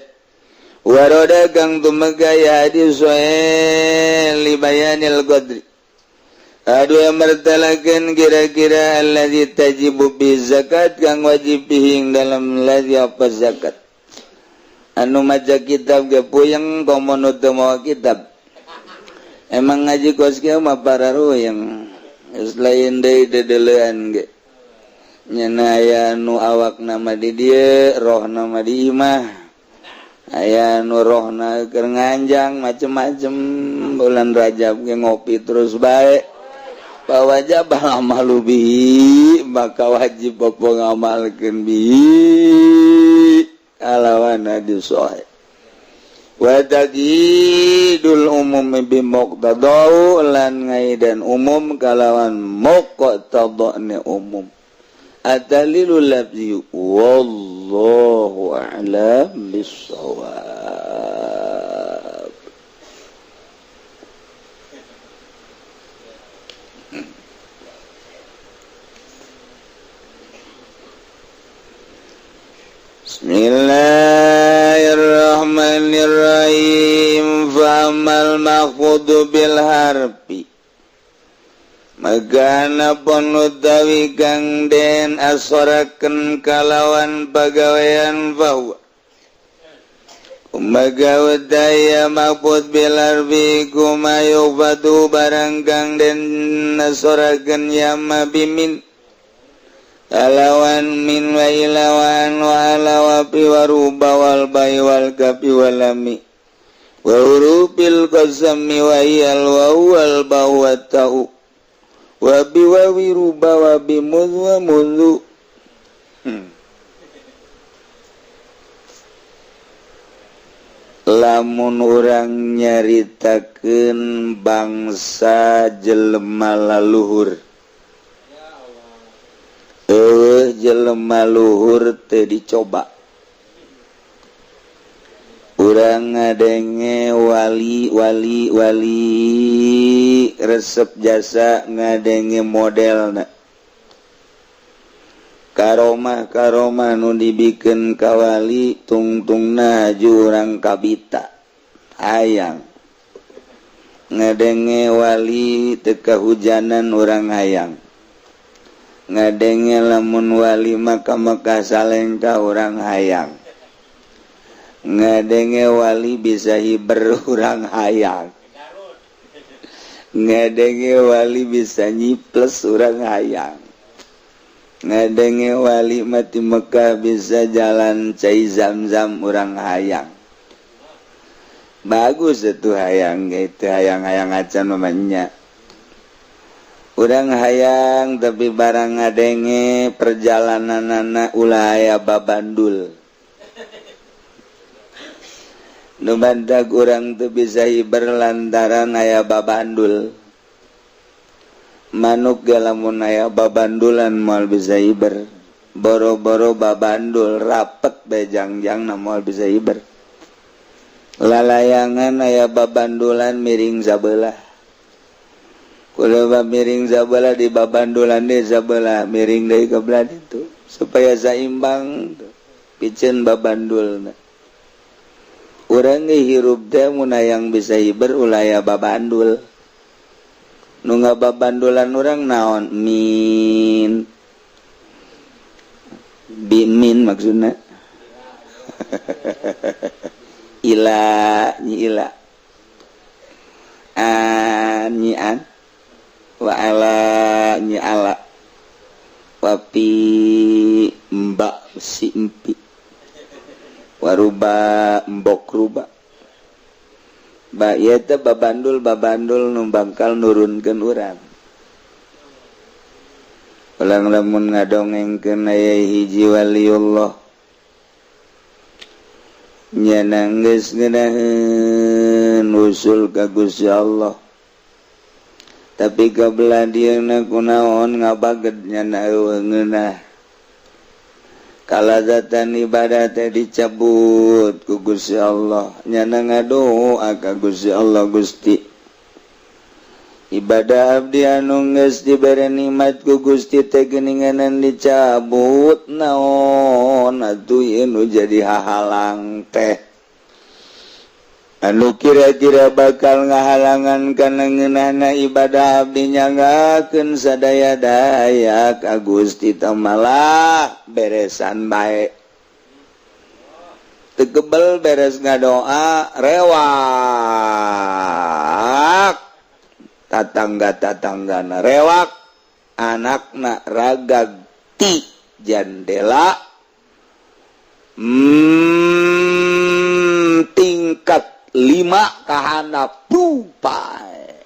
waroda kang tumega ya hadis sahih li bayanil qadri. Aduh yang mertalakan kira-kira alladzi tajibu bi zakat kang wajib bihing dalam ladzi apa zakat. Anu maca kitab ge puyeng komo nu teu mawa kitab. Emang ngaji kos kieu mah pararuyeng. Geus lain deui dedelean ge. Nya aya nu awakna mah di dieu, rohna mah di imah. Aya nu rohna keur nganjang macem-macem bulan Rajab ge ngopi terus bae. Wajib amalu bihi maka wajib apa ngamalkeun bihi kalawan hadis sahih wa taqidul umum bi muqtadau lan ngaidan umum kalawan muqtadane umum adalilul lafzi wallahu a'lam bissawab. Bismillahirrahmanirrahim. Fa'amal makhfudu bil harfi magana pun utawi kang den asoraken kalawan pagawean fahuwa kumaga daya mahfud bil harfi kuma yufadu barang kang den asoraken yama bimin alawan min wa ilawan wa ala wa fi wa ruba wal bai wal kafi walami wa hurufil qasami wa iyal wa wal ba wa ta'u wa bi wa wi ruba wa bi mudh wa mudhu. Lamun urang nyaritakeun bangsa jelema laluhur jelema luhur teu dicoba urang ngadenge wali wali wali resep jasa ngadenge modelna karomah karomah nu dibikeun ka wali tungtungna jurang kabita hayang ngadenge wali teu kahujanan urang hayang ngadenge lamun wali maka Mekah salengka urang hayang ngadenge wali bisa hiber urang hayang ngadenge wali bisa nyiples urang hayang ngadenge wali mati Mekah bisa jalan cai zam-zam urang hayang. Bagus itu hayang gitu hayang-hayang acan mamanya urang hayang tapi barang ngadenge perjalanan anak ulah aya babandul nu bantak urang teu bisa hiber lantaran aya babandul manuk ge lamun aya babandulan moal bisa hiber boro-boro babandul rapet bae jangjangna moal bisa hiber lalayangan aya babandulan miring sabelah kulo miring sabelah di babandulan deui sabelah miring deui ka belah ditu supaya saimbang piceun babandulna. Urang ge hirup teh mun hayang bisa hiber ulah aya babandul nu ngababandulan urang naon min bimin maksudna ila nyi ila an nyi an Wa ala nya ala wapi mbak si empi waruba mbok ruba ba ieu teh babandul babandul nu bangkal nurunkeun urang. Ulang lamun ngadongengkeun aya hiji waliullah nyana geus ngeunaheun usul ka Gusti Allah, tapi kabelah dieuna kunaon ngabaged nyana eueuh ngeunah kalazatan ibadah teh dicabut ku Gusti Allah. Nyana ngadoa ka Gusti Allah, "Gusti, ibadah abdi anu geus dibere nikmat ku Gusti teh geuninganan dicabut. Naon atuh ieu nu jadi hahalang teh anu kira-kira bakal ngahalangan kana ngeunahna ibadah abdi? Nyanggakeun sadaya-daya ka Gusti teh, malah beresan bae teu kebel. Beres ngadoa, rewak tatangga-tatanggana, rewak anakna ragag ti jandela, tingkat 5 kahandap pupai.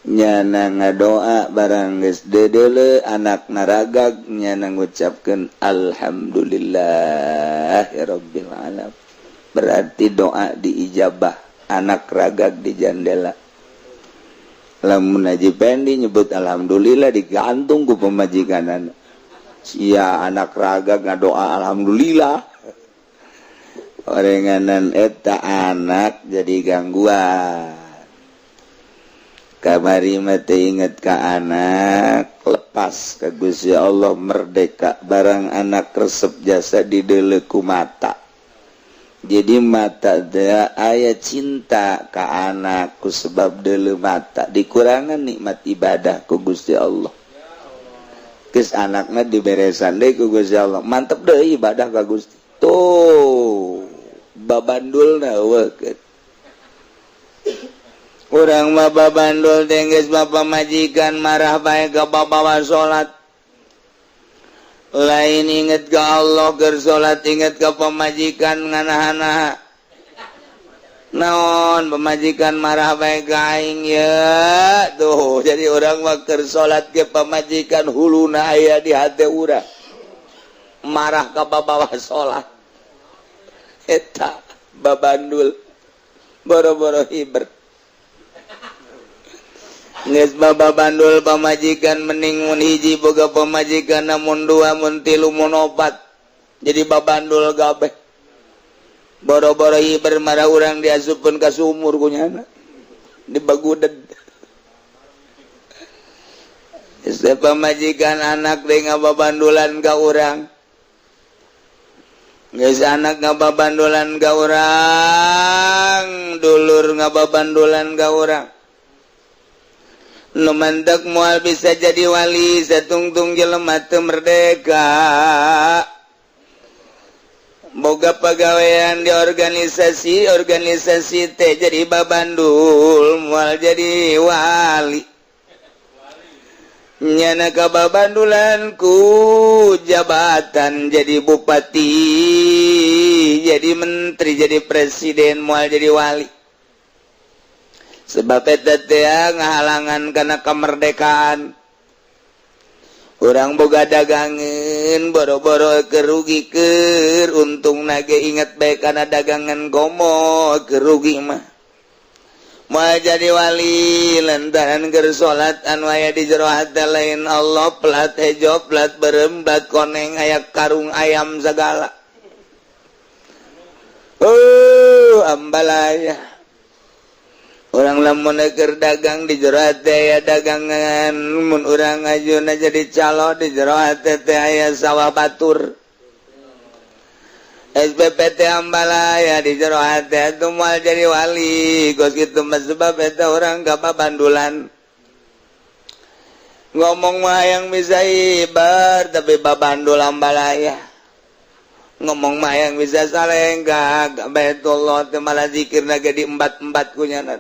Nyana ngadoa, barang geus dedeule anak naragag, nyana ngucapkeun alhamdulillahirabbil alamin. Berarti doa diijabah, anak ragag di jandela. Lamun Haji Pendi nyebut alhamdulillah, digantung ku pamajikan sia, anak ragag ngadoa alhamdulillah. Orenganan eta anak jadi gangguan. Kamari mah teu inget ka anak, lepas ke Gusti Allah, merdeka. Barang anak resep jasa dideuleu ku mata, jadi mata teh aya cinta ka anak ku sebab deuleu mata, dikurangan nikmat ibadah ku Gusti Allah. Geus anakna diberesan deui ku Gusti Allah, mantep deui ibadah ka Gusti. Tuh babandulna eueuh. Urang mah babandul teh geus bapa majikan marah bae ka bawa salat. Lain inget ke Allah keur salat, inget ke pamajikan nganahan naon pamajikan marah bae ka aing ya. Tuh, jadi urang mah keur salat ke pamajikan huluna aya di hate urang, marah ka bawa salat. Eta babandul boro-boro hiber. Geus babandul pamajikan, mending mun hiji boga pamajikan, mun dua, mun tilu, mun opat, jadi babandul gabeh. Boro-boro hiber, marah urang diasupkeun ka sumur kunyana dibaguded. Geus pamajikan anak deui ngababandulan ka urang. Geus anak ngababandulan ka urang, dulur ngababandulan ka urang. Nu mantak moal bisa jadi wali satungtung jelema teu merdeka. Boga pagawean di organisasi organisasi teh jadi babandul, moal jadi wali. Nyana kababandulan ku jabatan, jadi bupati, jadi menteri, jadi presiden, moal jadi wali, sebab eta teh ngahalangan karena kemerdekaan. Urang boga dagangan, boro-boro kerugi keur untung nage inget bae karena dagangan, komo kerugi mah moal jadi wali lantaran keur salat anu aya di jero hate lain Allah. Plat hejo, plat beureum, plat koneng, aya karung ayam segala. Oh, ambalaya. Urang lamun keur dagang, di jero hate aya dagangan. Mun urang ngajuna jadi calo, di jero hate teh aya sawah batur, SPPT ambalaya di jero hate. Itu moal jadi wali kos kitu mah, sebab eta urang kababandulan. Ngomong mah yang bisa ibar, tapi babandul ambalaya. Ngomong mah yang bisa salenggak Baitullah teh, malah zikir naga di empat-empat kunyana.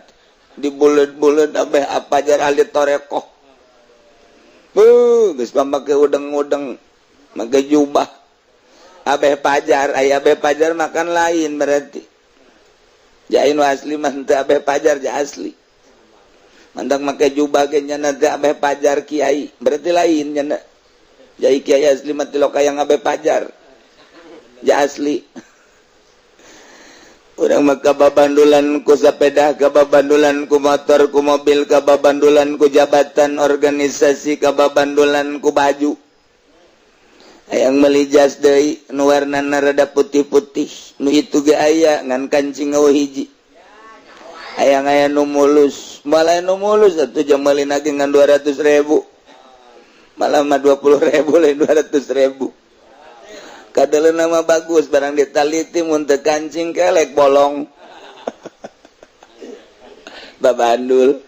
Dibulet-bulet abeh apa jar ahli torekoh. Geus make udeng-udeng, make jubah. Abeh pajar, aya abeh pajar makan lain berarti. Jain asli mah teu abeh pajar ja asli. Mantak make jubah ge nya teu abeh pajar kiai, berarti lain nya. Jai kiai asli mah tilok yang abeh pajar. Ja asli. Urang mah kababandulan ku sepeda, kababandulan ku motor, ku mobil, kababandulan ku jabatan organisasi, kababandulan ku baju. Hayang meuli jas deui nu warnana rada putih-putih, nu itu ge aya ngan kancing eueuh hiji. Hayang aya nu mulus, malah nu mulus atuh jang meuli ge ngan 200.000. Malah mah 20.000 lain 200.000. Kadeuleun nama bagus barang ditaliti mun teu kancing kelek bolong. Babandul.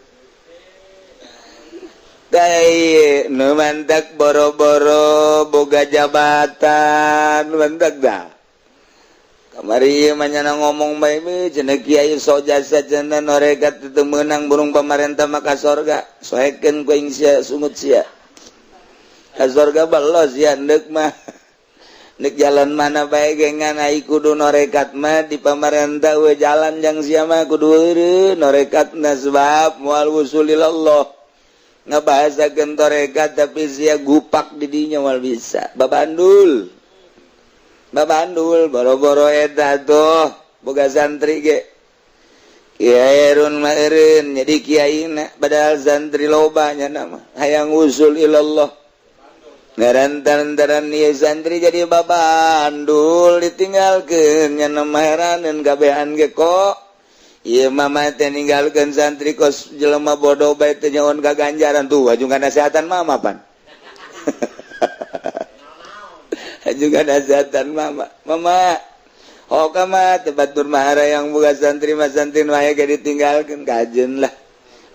Tai nu mantak boro-boro boga jabatan mantak dah. Kamari ieu mah nyana ngomong bae cenah kiai so jasa cenah norekat teu meunang burung pamarentah mah ka sorga. Soekeun ku aing sia sungut sia. Ka sorga belos sia deuk mah. Nek jalan mana bae ge ngan ai kudu norekat mah di pamarentah we jalan jang sia mah kudu eureun norekatna sebab moal wusul ilallah. Ngabahasakeun torekat tapi sia gupak di dinya moal bisa. Babandul. Babandul boro-boro eta tuh boga santri ge. Kiai Erun mah eureun jadi kiaina padahal santri loba nya mah hayang wusul ilallah. Ngarantan-taran ieu santri jadi babandul ditinggalkeun nya mah heraneun kabehan ge kok. Ieu mama teh ninggalkeun santri kos jelema bodoh bae teh nyaon ka ganjaran tuh aju nasehatan mama pan. Aju nasehatan mama. Mama hoka mah teh batur mahara yang boga santri mah santri nu aya ge ditinggalkeun kajeun lah.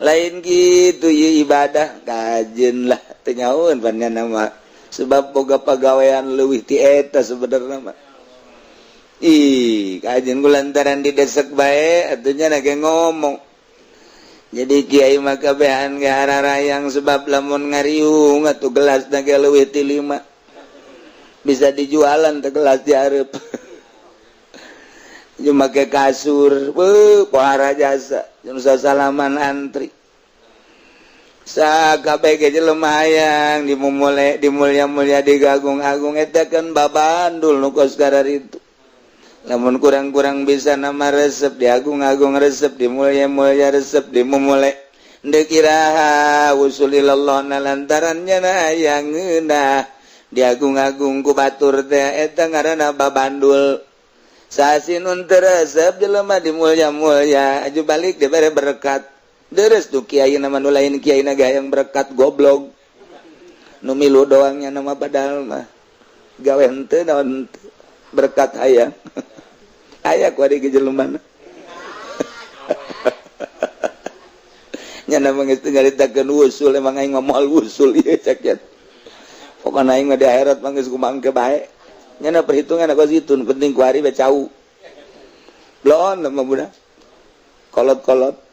Lain kitu ieu ibadah kajeun lah teh nyaon pan nya mah. Sebab boga pagawean leuwih ti eta sebenarnya mah. Ih, kajian ku lantaran didesek bae atunya na ge ngomong. Jadi kiai mah kabehan ge hararayang sebab lamun ngariung atuh gelas na ge leuwih ti 5. Bisa dijualan teh gelas di hareup. Jeung make kasur, beuh pohara jasa, jeung sasalaman antri. Sakabeh ge jelema hayang dimumule dimulya-mulya digagung-agung eta kan babandul nu kos kararitu. Lamun kurang-kurang bisa nama resep diagung-agung resep dimulya-mulya resep dimumule. Deuk iraha wusul ilallah na lantaran nya hayang ngeunah diagung-agung ku batur teh eta ngaranna babandul. Sasinun teu resep jelema dimulya-mulya aju balik dibere berkat. Deres tuh kiai nama nu lain kiai na hayang berkat goblok. Nu milu doangnya nama padahal mah gawe henteu naon henteu berkat hayang. Aya ku ari ge jelema. Nya nama geus teu nyaritakeun wusul emang aing mah moal wusul ieu cek nya. Pokona aing mah di akhirat mah geus kumangke bae. Nya na perhitungan aku situ penting ku ari we cau. Bloon mah budak. Kolot-kolot.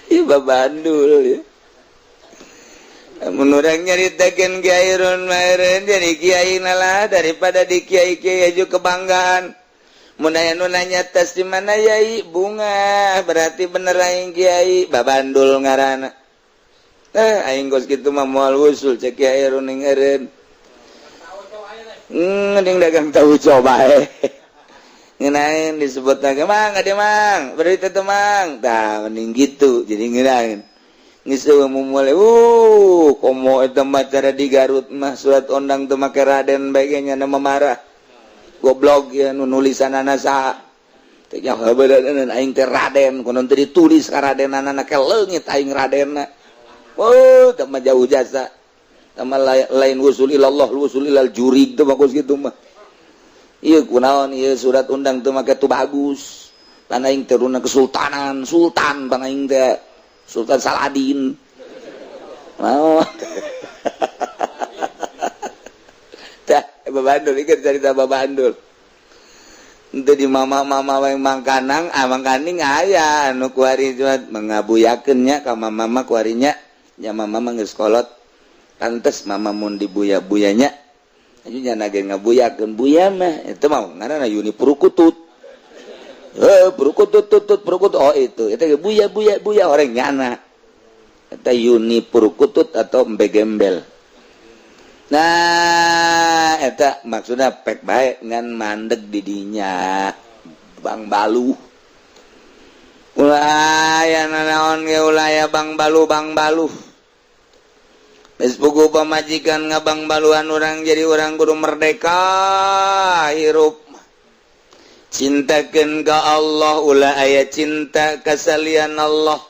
Ieu babandul ya. Mun urang nyaritakeun Kiai Run mah jadi kiai lah daripada di kiai-kiai aju kebanggaan. Mun aya nu nanya tes di mana yai bunga berarti bener aing kiai babandul ngaranna. Aing geus kitu mah moal wusul cek Kiai Run ning eureun. Mending dagang tahu coba bae. Ngenain disebut lagi mang ade mang berarti teh mang tah mending gitu jadi ngenain geus mumule komo eta mah cara di Garut mah surat ondang teu make raden bae ge nya marah goblok ya nu nulisanana saha teh nya heubeuleunan aing teh raden konon teh ditulis ka radenana ke leungit aing radenna. Oh teh mah jauh jasa teh mah lain wusul ilallah wusul ilal jurig teh bagus kitu mah. Ieu kunaon ieu surat undang teu make tu bagus. Pan aing teh runa kesultanan, sultan bang aing teh Sultan Saladin. Mau. Tah babandul ieu carita babandul. Henteu di mama-mama wae mangkanang, ah mangkaning aya anu kuari mengabuyakeun nya ka mama kuarinya. Nya mama mah geus kolot. Pantes mama mun dibuya-buyanya. Aju nya ge ngabuyakeun buya mah itu mah ngaranna Yuni Purukutut. Heuh, purukutut tut tut purukutut, oh itu. Eta ge buya buya buya orang nyana. Eta Yuni Purukutut atau embe gembel. Nah, eta maksudnya pek baik ngan mandeg didinya Bang Balu. Ulah aya nanaon ge, ulah aya Bang Balu Bang Balu. Geus puguh pamajikan ngabang baluan urang, jadi urang kudu merdeka hirup. Cintakeun ka Allah, ulah aya cinta kasalian Allah.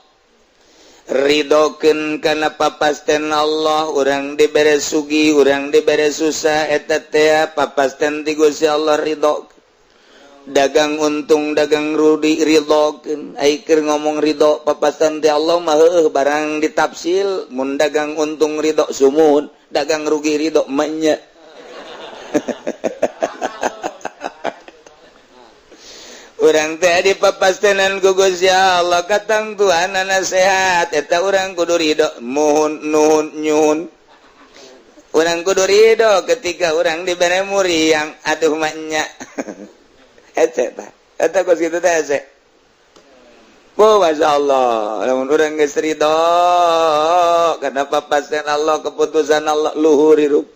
Ridokeun kana papasten Allah. Urang dibere sugi, urang dibere susah, eta teh papasten ti Gusti Allah, ridho. Dagang untung, dagang rugi, ridhokeun. Ai keur ngomong ridho papasten ti Allah mah heueuh barang ditafsil, mun dagang untung ridho sumuhun, dagang rugi ridho manya. Urang teh dipapastenan ku Gusti Allah katang Tuhan sehat, eta urang kudu ridho, muhun nuhun nyuhun. Urang kudu ridho ketika urang dibere muriang, aduh maknya hese tah eta kos kitu teh hese. Oh, Masya Allah, lamun urang geus ridho kana papasten Allah, keputusan Allah, luhur hirup.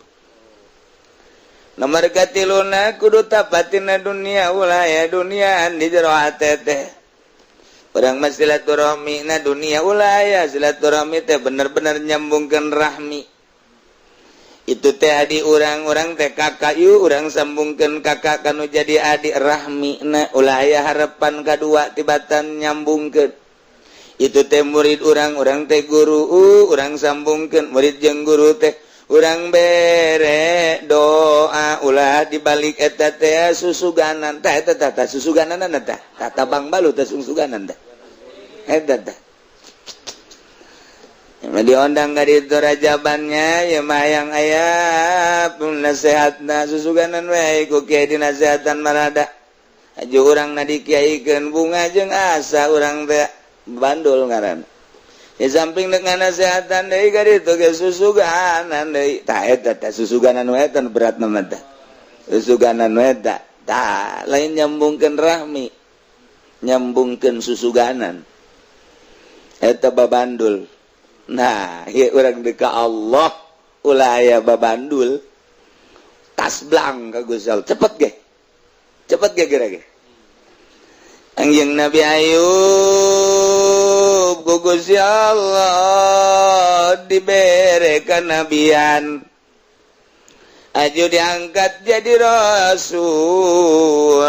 Nomor katiluna kudu tapatina dunia, ulah ya dunia di jero hate teh. Urang mah silaturahmi na dunia, ulah ya silaturahmi teh bener-bener nyambungkeun rahmi. Itu teh adi urang, urang teh kakak yu, urang sambungkeun kakak kanu jadi adik rahmi na, ulah aya harapan kadua tibatan nyambungkeun. Itu teh murid urang, urang teh guru, urang sambungkeun murid jeung guru teh. Urang bere doa, ulah dibalik eta teh susuganan tah eta tah tah susuganan tah tah Bang Balu teh susuganan tah eta tah. Diondang ka ditu rajabannya ya mah yang aya pun nasihatna susuganan we ku kiai dinasehatan marada. Aju urang na dikiaikeun bunga jeung asa urang teh bandul ngaran. Di samping dengan nasehatan deui ka ditu ge susuganan deui. Tah eta teh susuganan we eta berat mah teh. Susuganan we eta tah lain nyambungkeun rahmi, nyambungkeun susuganan. Eta babandul. Nah, ieu urang deuk ka Allah ulah aya babandul. Tas blang ka Gusti Allah. Cepet ge. Cepet ge geura ge. Anjing Nabi Ayub ku Gusti Allah dibere kanabian, aju diangkat jadi rasul,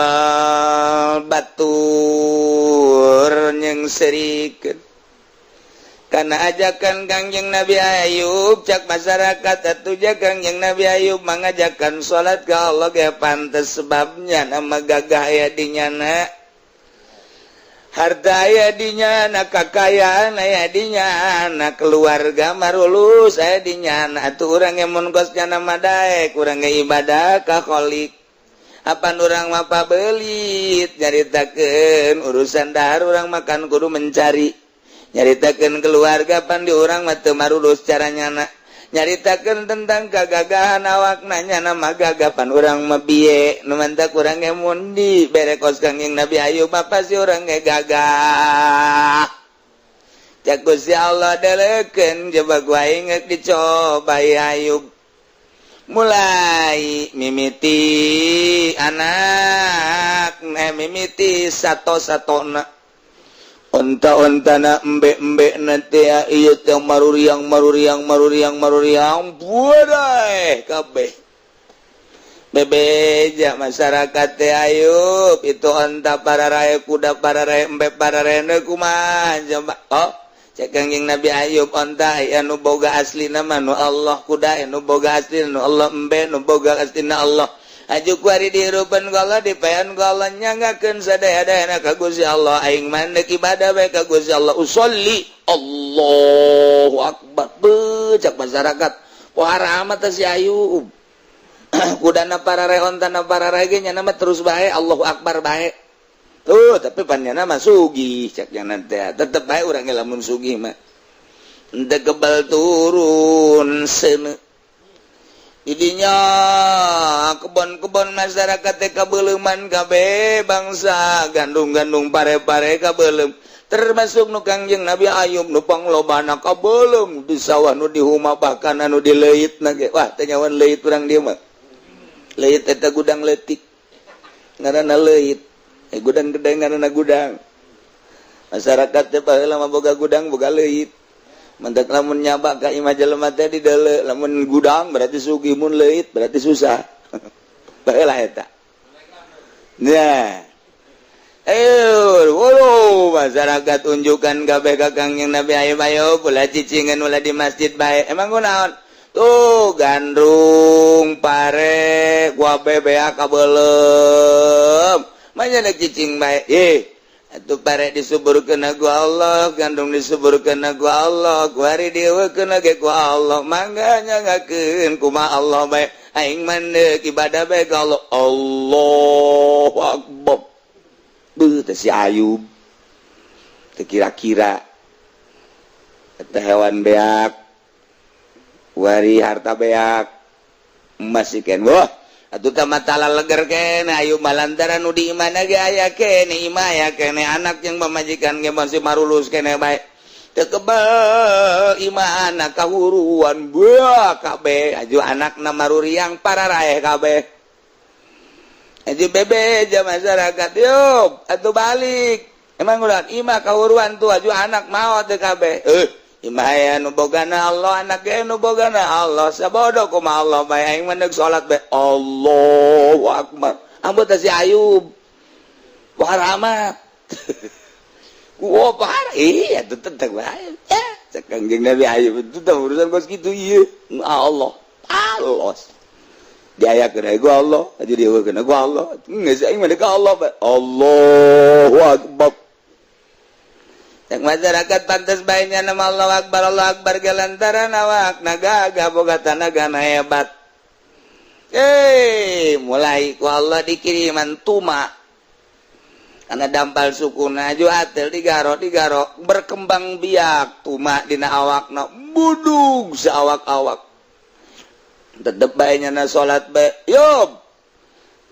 batur nyengserikeun karena ajakan Kangjeng Nabi Ayub. Cak masyarakat atuh ja Kangjeng Nabi Ayub mengajakan salat ke Allah ge pantes, sebabnya nama gagah aya di nyana, harta aya di nyana, kakayaan aya di nyana, keluarga marulus aya di nyana. Atuh urang ge mun kos nyana mah daek urang ge ibadah ka Khalik. Apan urang mah pabelit nyaritakeun urusan dahar, urang makan kudu mencari, nyaritakeun keluarga pan di urang mah teu marulus cara nyana, nyaritakeun tentang kagagahan awak nanya nama gagapan urang mah biye nu mantak urang ge mun dibere kos Kangjeng Nabi Ayub mah pasti urang ge gagah. Cak Gusti Allah deleukeun coba ku aing geuk dicoba Ayub, mulai mimiti anak mimiti sato-satona, onta-ontana, embe-embe nanti ieu teh maruriang maruriang maruriang maruriang buadai kabeh. Bebeja masyarakat teh, Ayub itu onta para raya, kuda para raya, embe para raya, kumaha coba? Oh, cek Kangjeng Nabi Ayub, onta anu boga asli nama nu Allah, kuda anu boga asli nu Allah, embe nu boga asli na Allah. Aju kuari dihirupan ku Allah, dipayan ku Allah, nyanggakeun sadaya-dayana ka Gusti Allah. Aing mandek ibadah bae ka Gusti Allah, usolli, Allahu akbar. Becak masyarakat, pohara amat si Ayub. Kudana pararae, ontana pararae ge nya mah terus bae Allahu Akbar bae. Tuh, tapi pan nyana mah sugih cek nya teh. Tetep bae urang ge lamun sugih mah. Henteu kebal turun seuneu. Idinya kebon-kebon masyarakat teh kabeuleman kabeh, bangsa gandum-gandum, pare-pare kabeuleum, termasuk nu Kangjeng Nabi Ayub nu panglobana kabeuleum di sawah, nu di huma, bahkan anu di leuit na ge. Wah, teh nyawan leuit urang dieu mah. Leuit eta gudang leutik ngaranna leuit, eh, gudang gede ngaranna gudang. Masyarakat teh baheula mah boga gudang, boga leuit. Mentak lamun nyabak ka imah jelema teh di deuleu, lamun gudang berarti sugih, mun leuit berarti susah. Baheula eta. Nah, ayo, wolo masyarakat unjukan kabeh ka Kangjeng Nabi Ayub, ayo ulah cicingan, ulah di masjid bae. Emang kunaon? Tuh gandum, pare, gua bebea kabeuleum. Manya cicing bae. Eh, atuh pare disuburkeun ku Allah, gandum disuburkeun ku Allah, kuari dieuwekeun ge ku Allah. Mangga nyangakeun kumaha Allah bae. Aing mah ibadah bae ka Allah. Allahu Akbar. Beuh teh si Ayub. Teu kira-kira eta hewan beak, wari harta beak, emas ikan. Wah, atuh tah matala leger kene Ayub mah, lantaran nu di imahna ge aya kene, imah aya kene, anak yang pamajikan ge masih marulus kene bae. Teu kebel imah anak kahuruan buah kabeh, aju anakna maruriang pararaeh kabeh. Aju bebeja masyarakat, yuk atuh balik. Emang ulah imah kahuruan tuh, aju anak maot teu kabeh. Eh, imah aya nu bogana Allah, anak ge nu bogana Allah. Sabodo kumaha Allah bae, aing mah salat bae. Allahu Akbar. Ambut si Ayub. Wah, amat. Wah, parah. Iya, tuh tetep bae. Ya, cek Kangjeng Nabi Ayub itu teh urusan kos kitu ieu. Allah. Allah. Diayakeun ku Allah, aju dieuwekeun ku Allah. Geus aing mah ka Allah bae. Allahu Akbar. Cek masyarakat pantes bae nya nama Allah Akbar, Allah Akbar ge lantaran awakna gagah, boga tanaga hebat. Eh, mulai ku Allah dikiriman tuma karena dampal sukuna, aju atel digaro digaro berkembang biak tuma dina awakna, budug seawak-awak. Tetep bae na salat bae. Yub,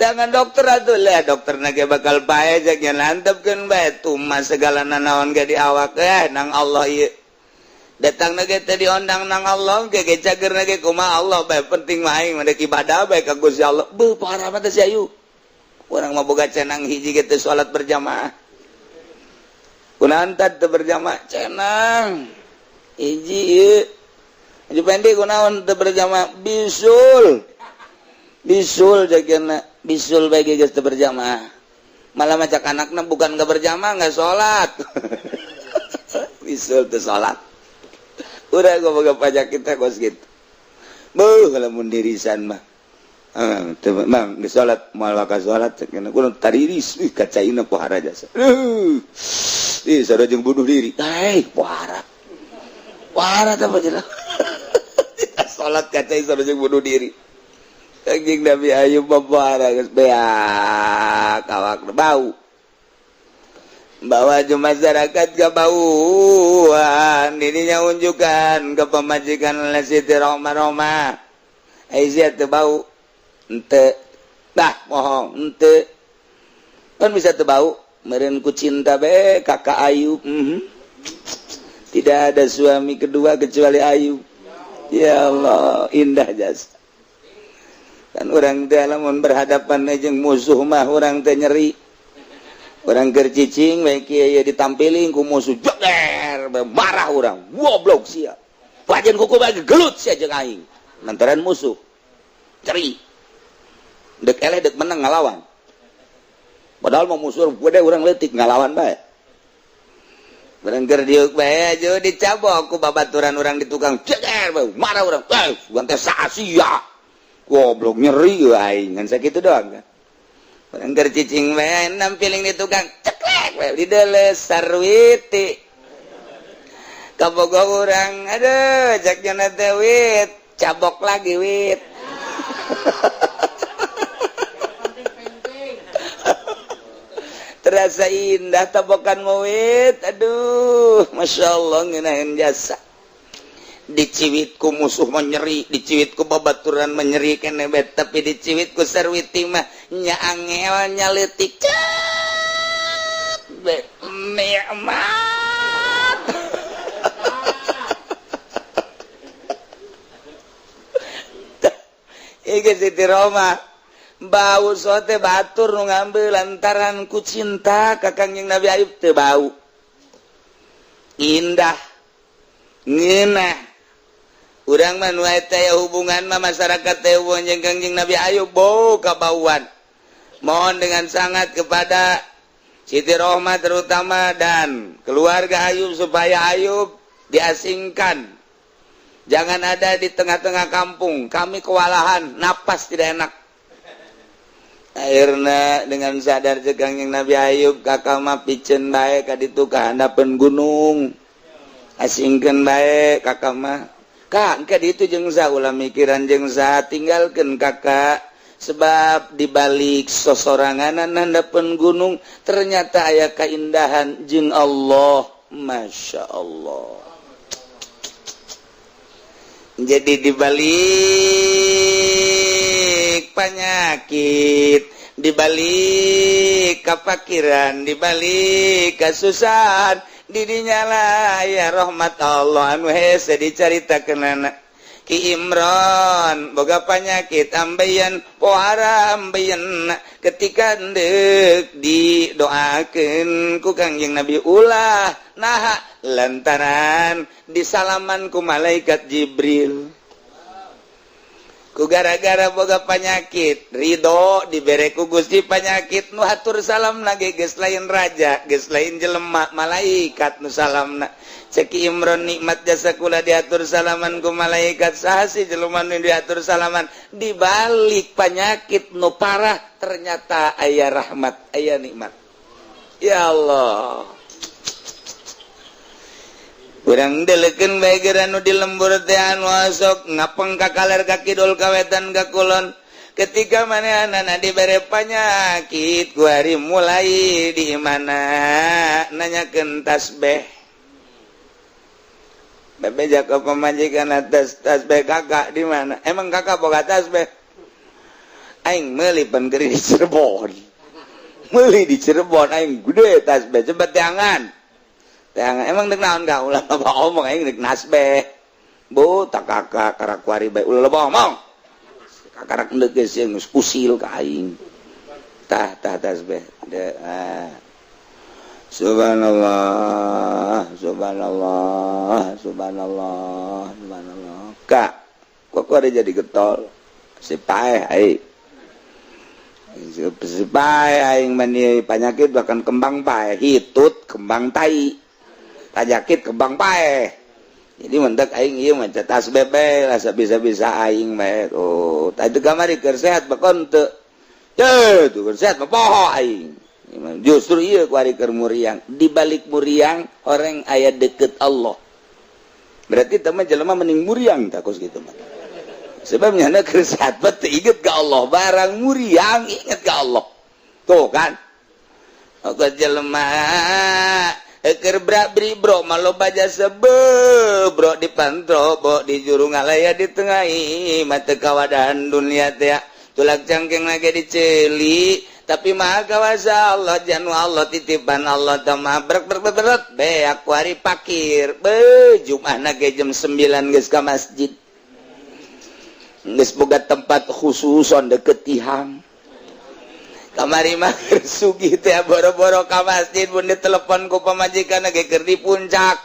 jangan dokter atuh lah, dokter ge bakal bae cek nya, lantepkeun bae tuma segala nanaon ge di awak, eh, nang Allah ieu datang ge teh diondang nang Allah ge ge cager ge kumaha Allah bae, penting mah aing mah ibadah bae ka Gusti Allah. Beuh, parah mah teh si Ayub. Urang mah boga cenang hiji ge teu salat berjamaah. Kunaon teu berjamaah? Cenang hiji ieu. Haji Pendi kunaon teu berjamaah? Bisul. Bisul jagana, bisul bae geus teu berjamaah. Malah macak anakna bukan gak berjamaah, nggak sholat. Bisul teu sholat. Udah gua boga pajak kita kos gitu. Beuh, lamun dirisan mah. Ah, teu mang geus salat, moal bakal salat cek nya. Kudu tariris, ih kacaina pohara jasa. Ih, sarua jeung bunuh diri. Eh, pohara. Pohara teh mah. Salat kaca sarua jeung bunuh diri. Kangjeng Nabi Ayub mah pohara, geus beak awak, bau. Bawa je masyarakat ke bauan dirinya, unjukkan ke pemajikan Siti Roma Roma. Aisyah teu bau? Ente dah bohong, ente kan bisa teu bau meureun ku cinta be kakak Ayub. Tidak ada suami kedua kecuali Ayub. Ya Allah, indah jasa kan. Orang teh lamun berhadapan jeung musuh mah orang teh nyeri. Orang keur cicing bae kieu ditampiling ku musuh, jeger marah urang, goblok sia, wajan kuku bagi gelut sia jeung aing. Lantaran musuh ceri, dek eleh dek menang ngalawan. Padahal mau musuh gede, urang leutik, ngalawan bae. Barang keur diuk bae aja dicabok ku babaturan urang di tukang, jeger marah urang, eh, sugan teh sia goblok, nyeri aing ngan sakitu doang kan. Barang keur cicing bae nampiling di tukang, ceklek bae di deles sarwiti kabogo urang. Aduh, cek nya teh, wit cabok lagi wit. Terasa indah tabokan mawit. Aduh, Masya Allah, ngenahin jasa. Diciwit ku musuh menyeri, diciwit ku babaturan menyeri kene bet, tapi diciwit ku sarwiti mah nya angel nya leutik. Be nikmat. Iki Siti Roma bau sote batur nu ngambil lantaran ku cinta ka Kangjeng Nabi Ayub teu bau. Indah ngeunah. Urang mah nu eta aya hubungan mah masyarakat teh hubungan jeung Kangjeng Nabi Ayub bau kabauan. Mohon dengan sangat kepada Siti Rohmah terutama dan keluarga Ayub supaya Ayub diasingkan. Jangan ada di tengah-tengah kampung. Kami kewalahan, napas tidak enak. Akhirna dengan sadar cek Kangjeng Nabi Ayub kakak mah piceun bae ka ditu ka handapeun gunung. Asingkeun bae kakak mah. Kak, engke ditu jeung saha ulah mikiran jeung saha, tinggalkeun kakak. Sebab dibalik sosoranganan handapeun gunung ternyata aya kaindahan jeung Allah. Masya Allah. Jadi dibalik penyakit, dibalik kefakiran, dibalik kesusahan, didinya lah ya rahmat Allah anu hese dicaritakeunana. Ki Imron boga penyakit ambeien, pohara ambeien, ketika endek didoakeun ku Kangjeng Nabi ulah naha lantaran disalaman ku malaikat Jibril. Ku gara-gara boga penyakit ridho dibere ku Gusti penyakit nu hatur salam lagi geus lain raja, geus lain jelema, malaikat nu salamna. Cek Imron nikmat jasa kula diatur salaman ku malaikat, saha sih jelema nu diatur salaman. Dibalik penyakit nu parah ternyata aya rahmat, aya nikmat. Ya Allah. Urang deleukeun bae geura nu di lembur teh anu sok ngapeng ka kaler ka kidul ka wetan ka kulon. Ketika manehna dibere panyakit ku hari mulai di mana nanyakeun tasbih. Bebeja ka pamajikan atas tasbih kakak di mana? Emang kakak boga tasbih? Aing meuli pan keur di Cirebon. Meuli di Cirebon aing gede tasbih cepet teangan. Teangan emang dek naon ka ulah loba omong aing dek nasbeh. Bu tak kakak karak kuari bae ulah loba omong. Kakarak endek geus geus kusil ka aing. Tah tah tasbih. De, ah. Subhanallah, subhanallah, subhanallah, subhanallah. Kak, kok ada jadi getol? Si paeh aing. Si paeh aing mani penyakit bahkan kembang paeh, hitut kembang tai. Penyakit kembang paeh. Jadi mentek aing ieu mah tasbih bae lah bisa-bisa aing bae. Oh, tadi kamari keur sehat bakon teu. Teu, tuh keur sehat mah poho aing. Justru iya kuari keur muriang. Di balik muriang orang aya deket Allah. Berarti teman jelema mending muriang tak kos gitu mah. Sebabnya na keur sehat teu inget ka Allah, barang muriang inget ka Allah. Tuh kan. Oke jelema keur bra bro mah loba jasa bro di pantro bo di juru ngalaya di tengahi mata kawadahan dunia teh tulak cangkeng lagi diceli. Tapi maha kawasa Allah janu Allah titipan Allah tamah brek brek brek be aku hari pakir be Jumat ge jam 9 geus ka masjid geus boga tempat khususon deket tihang kamari mah sugih teh boro-boro ka masjid mun ditelepon ku pamajikan ge keur di puncak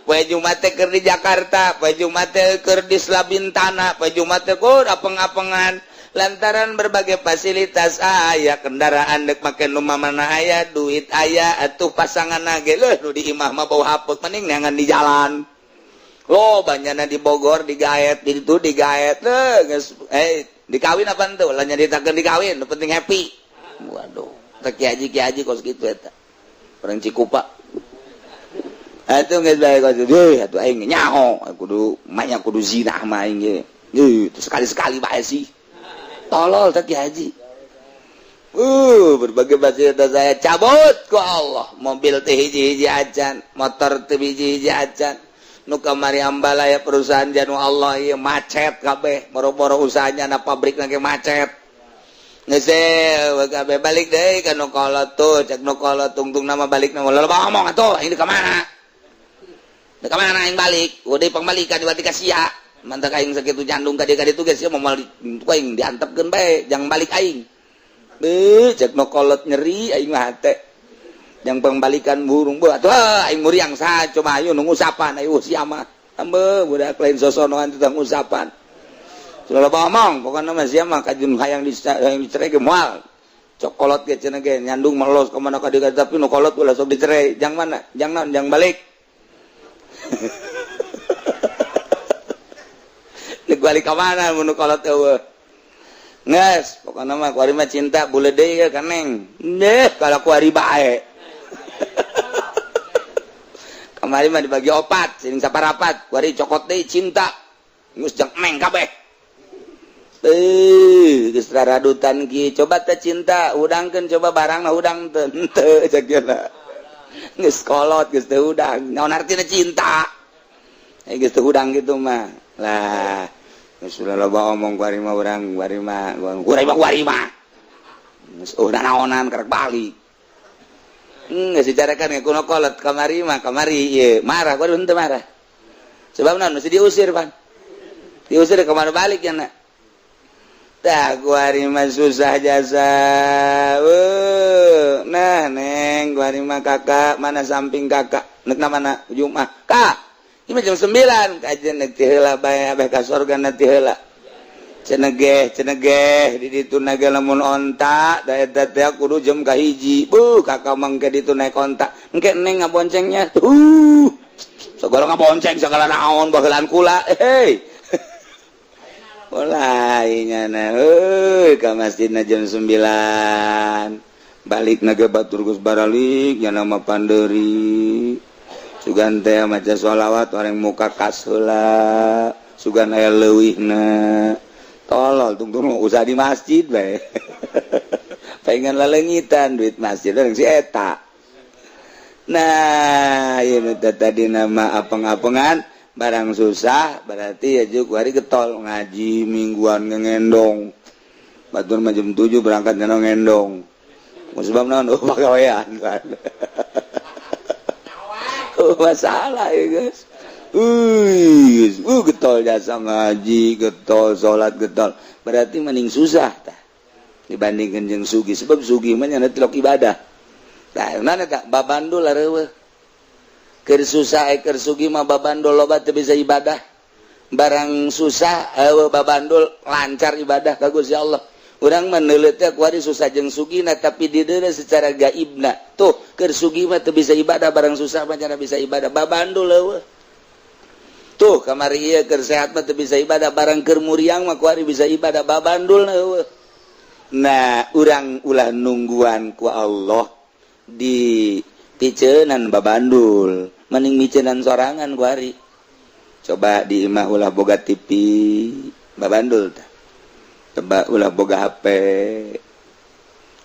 poe Jumat teh keur di Jakarta, poe Jumat teh keur di Selabintana, poe Jumat teh kur apeng-apengan lantaran berbagai fasilitas aya, kendaraan dek make nu mana aya, duit aya, atuh pasangan ge leuh nu di imah mah bau hapeuk mending neangan di jalan. Lo banyana di Bogor digaet, di ditu digaet leuh geus dikawin apa henteu ulah nyaritakeun dikawin, nu penting happy. Waduh, teh ki haji kos kitu eta. Orang Cikupa. Atuh geus bae kos kitu, atuh aing nyaho kudu manya kudu zina mah aing ge. Sekali-sekali bae sih. Tolol teh ki haji. Berbagai fasilitas saya cabut ku Allah. Mobil teh hiji-hiji acan, motor teh hiji-hiji acan. Nu kamari ambalaya perusahaan janu Allah ieu macet kabeh, boro-boro usahanya na pabrik lagi macet. Geus kabeh balik deui ka nu kolot tuh, cek nu kolot tungtung nama balik nama loba ngomong atuh, aing ka mana? Ka mana aing balik? Udah pangbalikan berarti ka sia. Mantak aing sakitu nyandung ka dieu ka ditu geus sia moal aing diantepkeun bae, jangan balik aing. Beuh, cek nu kolot nyeri aing mah hate. Yang pembalikan burung buat atuh aing muriang saha coba ayo nu ngusapan ayo sia mah. Ambe budak lain sosonoan tentang ngusapan. Sudah loba omong, pokoknya mah sia mah kajun hayang dicerai ge moal. Cok kolot ge cenah ge nyandung melos ka mana ka dieu tapi nu kolot ulah sok dicerai. Jang mana? Jang naon? Jang balik. Nek balik ka mana mun nu kolot eueuh. Nges, pokoknya mah kuari mah cinta bule deui ka neng. Deh, kalau kuari bae. Kamari mah dibagi opat, sing saparapat, kuari cokot deui cinta. Geus jang neng kabeh. Geus raradutan kieu, coba teh cinta, hudangkeun coba barangna hudang teu henteu cek geuna. Geus kolot geus teu hudang. Naon artina cinta? Geus teu hudang kitu mah. Lah, geus ulah loba omong kuari mah urang kuari mah, kuari mah kuari mah. Geus eueuh naonan karek balik. Geus dicarakan ge kuno kolot kamari mah kamari ieu marah kuari henteu marah. Sebab naon mesti diusir pan. Diusir ke mana balik ya nak. Tah kuari mah susah jasa. Nah neng kuari mah kakak mana samping kakak nek mana Jumat. Kak, ini jam 9 kajian nek ti heula bae abeh ka sorga na ti heula. Cenegeh cenegeh di ditu naga lamun onta da eta teh kudu jam kahiji. Buh kakak mangke ditu naik onta. Engke neng ngaboncengnya. Segala ngabonceng segala naon baheulana kula. Hei. Mulai nyana euy ka masjidna jam 9. Balik naga batur geus baralik nyana mah panderi. Sugan teh maca sholawat orang muka kas heula. Sugan aya leuwihna. Tolol tungtung usah di masjid bae. Pengen lelengitan duit masjid orang si eta. Nah, ieu tadi nama apeng-apengan barang susah berarti ya juga hari getol ngaji mingguan ngendong. Batur mah jam 7 berangkat ngendong. Sebab naon oh pagawean kan. Oh masalah ya guys. Getol jasa ngaji, getol salat getol. Berarti mending susah tah dibandingkan jeung sugi sebab sugi mah nya tilok ibadah. Tah mana tah babandul areueuh. Keur susah keur sugi mah babandul loba teu bisa ibadah. Barang susah eueuh babandul lancar ibadah ka Gusti Allah. Urang mah neuleut teh kuari susah jeung sugina tapi dideuna secara gaibna. Tuh keur sugi mah teu bisa ibadah barang susah mah cenah bisa ibadah babandul eueuh. Tuh kamari ieu keur sehat mah teu bisa ibadah barang keur muriang mah kuari bisa ibadah babandul eueuh. Nah, urang ulah nungguan ku Allah di piceunan babandul, mending miceunan sorangan kuari. Coba di imah ulah boga TV babandul tah. Coba ulah boga HP,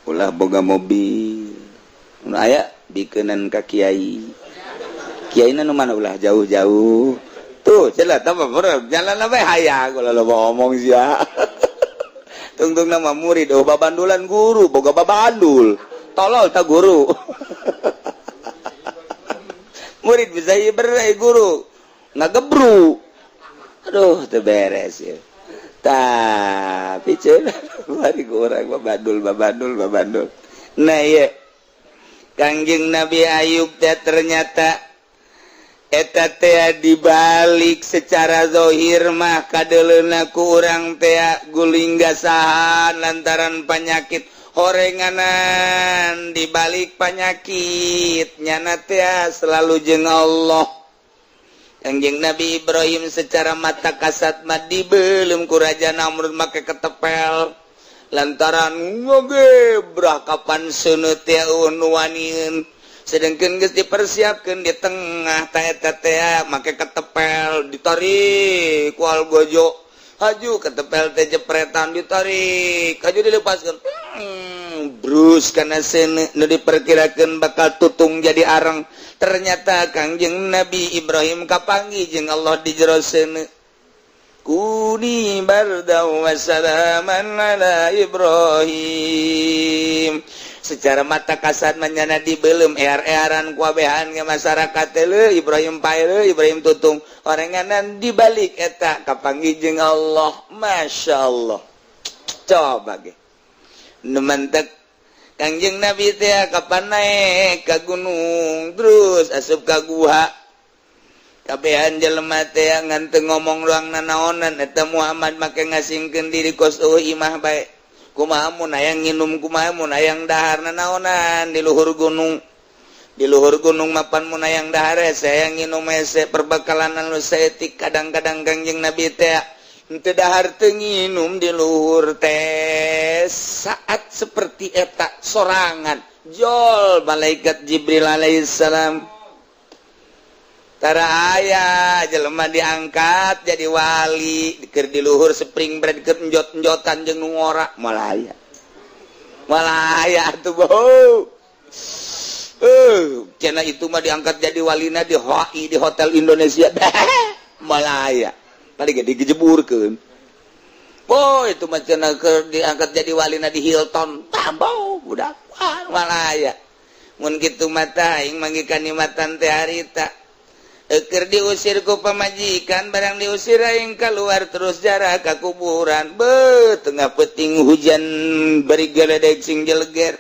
ulah boga mobil. Nu aya bikeunan ka kiai. Kiaina nu mana ulah jauh-jauh. Tuh, celah tambah jalan apa hayang ulah loba omong sia. Tungtung nama murid, oh babandulan guru, boga babandul. Tolol tak guru. Murid bisa berai guru, ngagebru. Aduh, teu beres ya. Tapi cenah bari urang babandul babandul babandul. Nah iya. Kangjeng Nabi Ayub teh ternyata eta teh dibalik secara zohir mah kadeleuna ku urang teh guling gasahan lantaran panyakit horenganan dibalik panyakit nyana teh selalu jeung Allah. Kangjeng Nabi Ibrahim secara mata kasat mah dibelum ku Raja Namrud make ketepel lantaran ngogebrah kapan seuneu teh nu waniun sedangkan geus dipersiapkeun di tengah ta eta teh make ketepel ditarik ku algojo haju ketepel teh jepretan ditarik haju dilepaskeun. Langsung brus karena seuneu nu diperkirakan bakal tutung jadi arang. Ternyata Kangjeng Nabi Ibrahim kapanggih jeung Allah di jero seuneu. Kuni bardan wa salaman ala Ibrahim. Secara mata kasat manyana dibelum ear-earan kuabehan ke masyarakat teh, Ibrahim pae, Ibrahim tutung orenganan. Dibalik eta kapanggih jeung Allah. Masya Allah, coba ge nu mantek Kangjeng Nabi teh kapan naik ka gunung, terus asup ka guha. Kabehan jelema teh ngan teu ngomong doang nanaonan. Eta Muhammad make ngasingkeun diri kos eueuh imah bae. Kumaha mun hayang nginum, kumaha mun hayang dahar, nanaonan di luhur gunung? Di luhur gunung mapan mun hayang dahar hese, hayang nginum hese, perbekalan anu saeutik. Kadang-kadang Kangjeng Nabi teh henteu dahar, teu nginum di luhur teh. Saat seperti eta sorangan jol malaikat Jibril alaihissalam. Tara aya jelema diangkat jadi wali keur di luhur spring break, keur enjot-enjotan jeung nu ngora. Moal aya, moal aya atuh. Boh, cenah itu mah diangkat jadi walina di HI, di Hotel Indonesia. Moal aya, paling ge digejeburkeun. Oh, itu mah cenah keur diangkat jadi walina di Hilton. Tambah budak moal aya. Mun kitu mata aing manggih kanikmatan teh harita. Eker diusir ku pamajikan, barang diusir aing keluar, terus jarah ka kuburan. Be, tengah peting hujan bari geledek sing jeleger.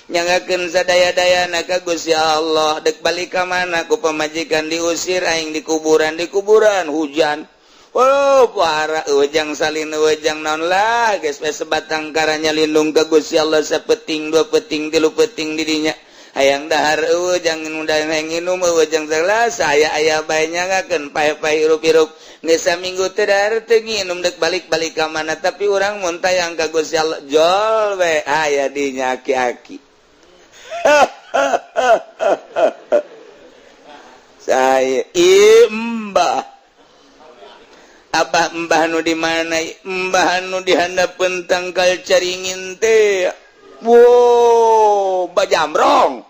Nyangakeun sadaya-dayana ka Gusti Allah. Dek balik ka mana ku pamajikan diusir, aing di kuburan, di kuburan hujan. Oh, para wejang salin, wejang naon lah geus we sebatang karanya lindung ka Gusti Allah. Sapeting, dua peting, tilu peting didinya hayang dahar eueuh, jangan udah nginum eueuh, jang salah saya aya bae nyangakeun pae-pae hirup-hirup. Geus saminggu teu dahar, teu nginum, dek balik-balik ka mana? Tapi urang mun tayang ka Gusti Allah, jol we aya di aki-aki. Saya Mbah, Abah, Mbah nu di mana? Mbah nu di handapeun tangkal caringin teh. Wow, bajamrong.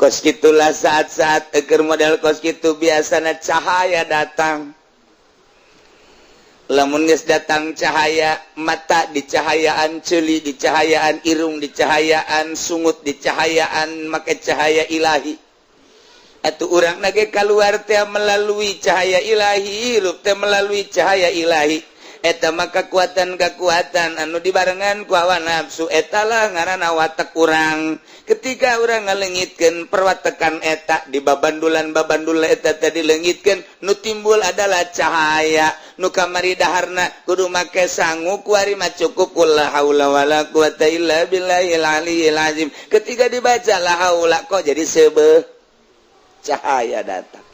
Kos gitulah saat-saat eker model kos gitu biasanya cahaya datang. Lamun geus datang cahaya, mata dicahayaan, ceuli dicahayaan, irung dicahayaan, sungut dicahayaan, make cahaya ilahi. Atuh urang nage keluar teh melalui cahaya ilahi, hirup teh melalui cahaya ilahi. Eta mah kekuatan-kekuatan anu dibarengan ku hawa nafsu. Etalah ngaranna watak urang. Ketika urang ngalengitkeun perwatekan eta di babandulan babandul eta tadi leungitkeun, nu timbul adalah cahaya. Nu kamari daharna kudu make sangu, kuari mah cukup la haula wala quwata illa billahil aliyil azim. Ketika dibaca la haula, kok jadi seubeuh cahaya datang.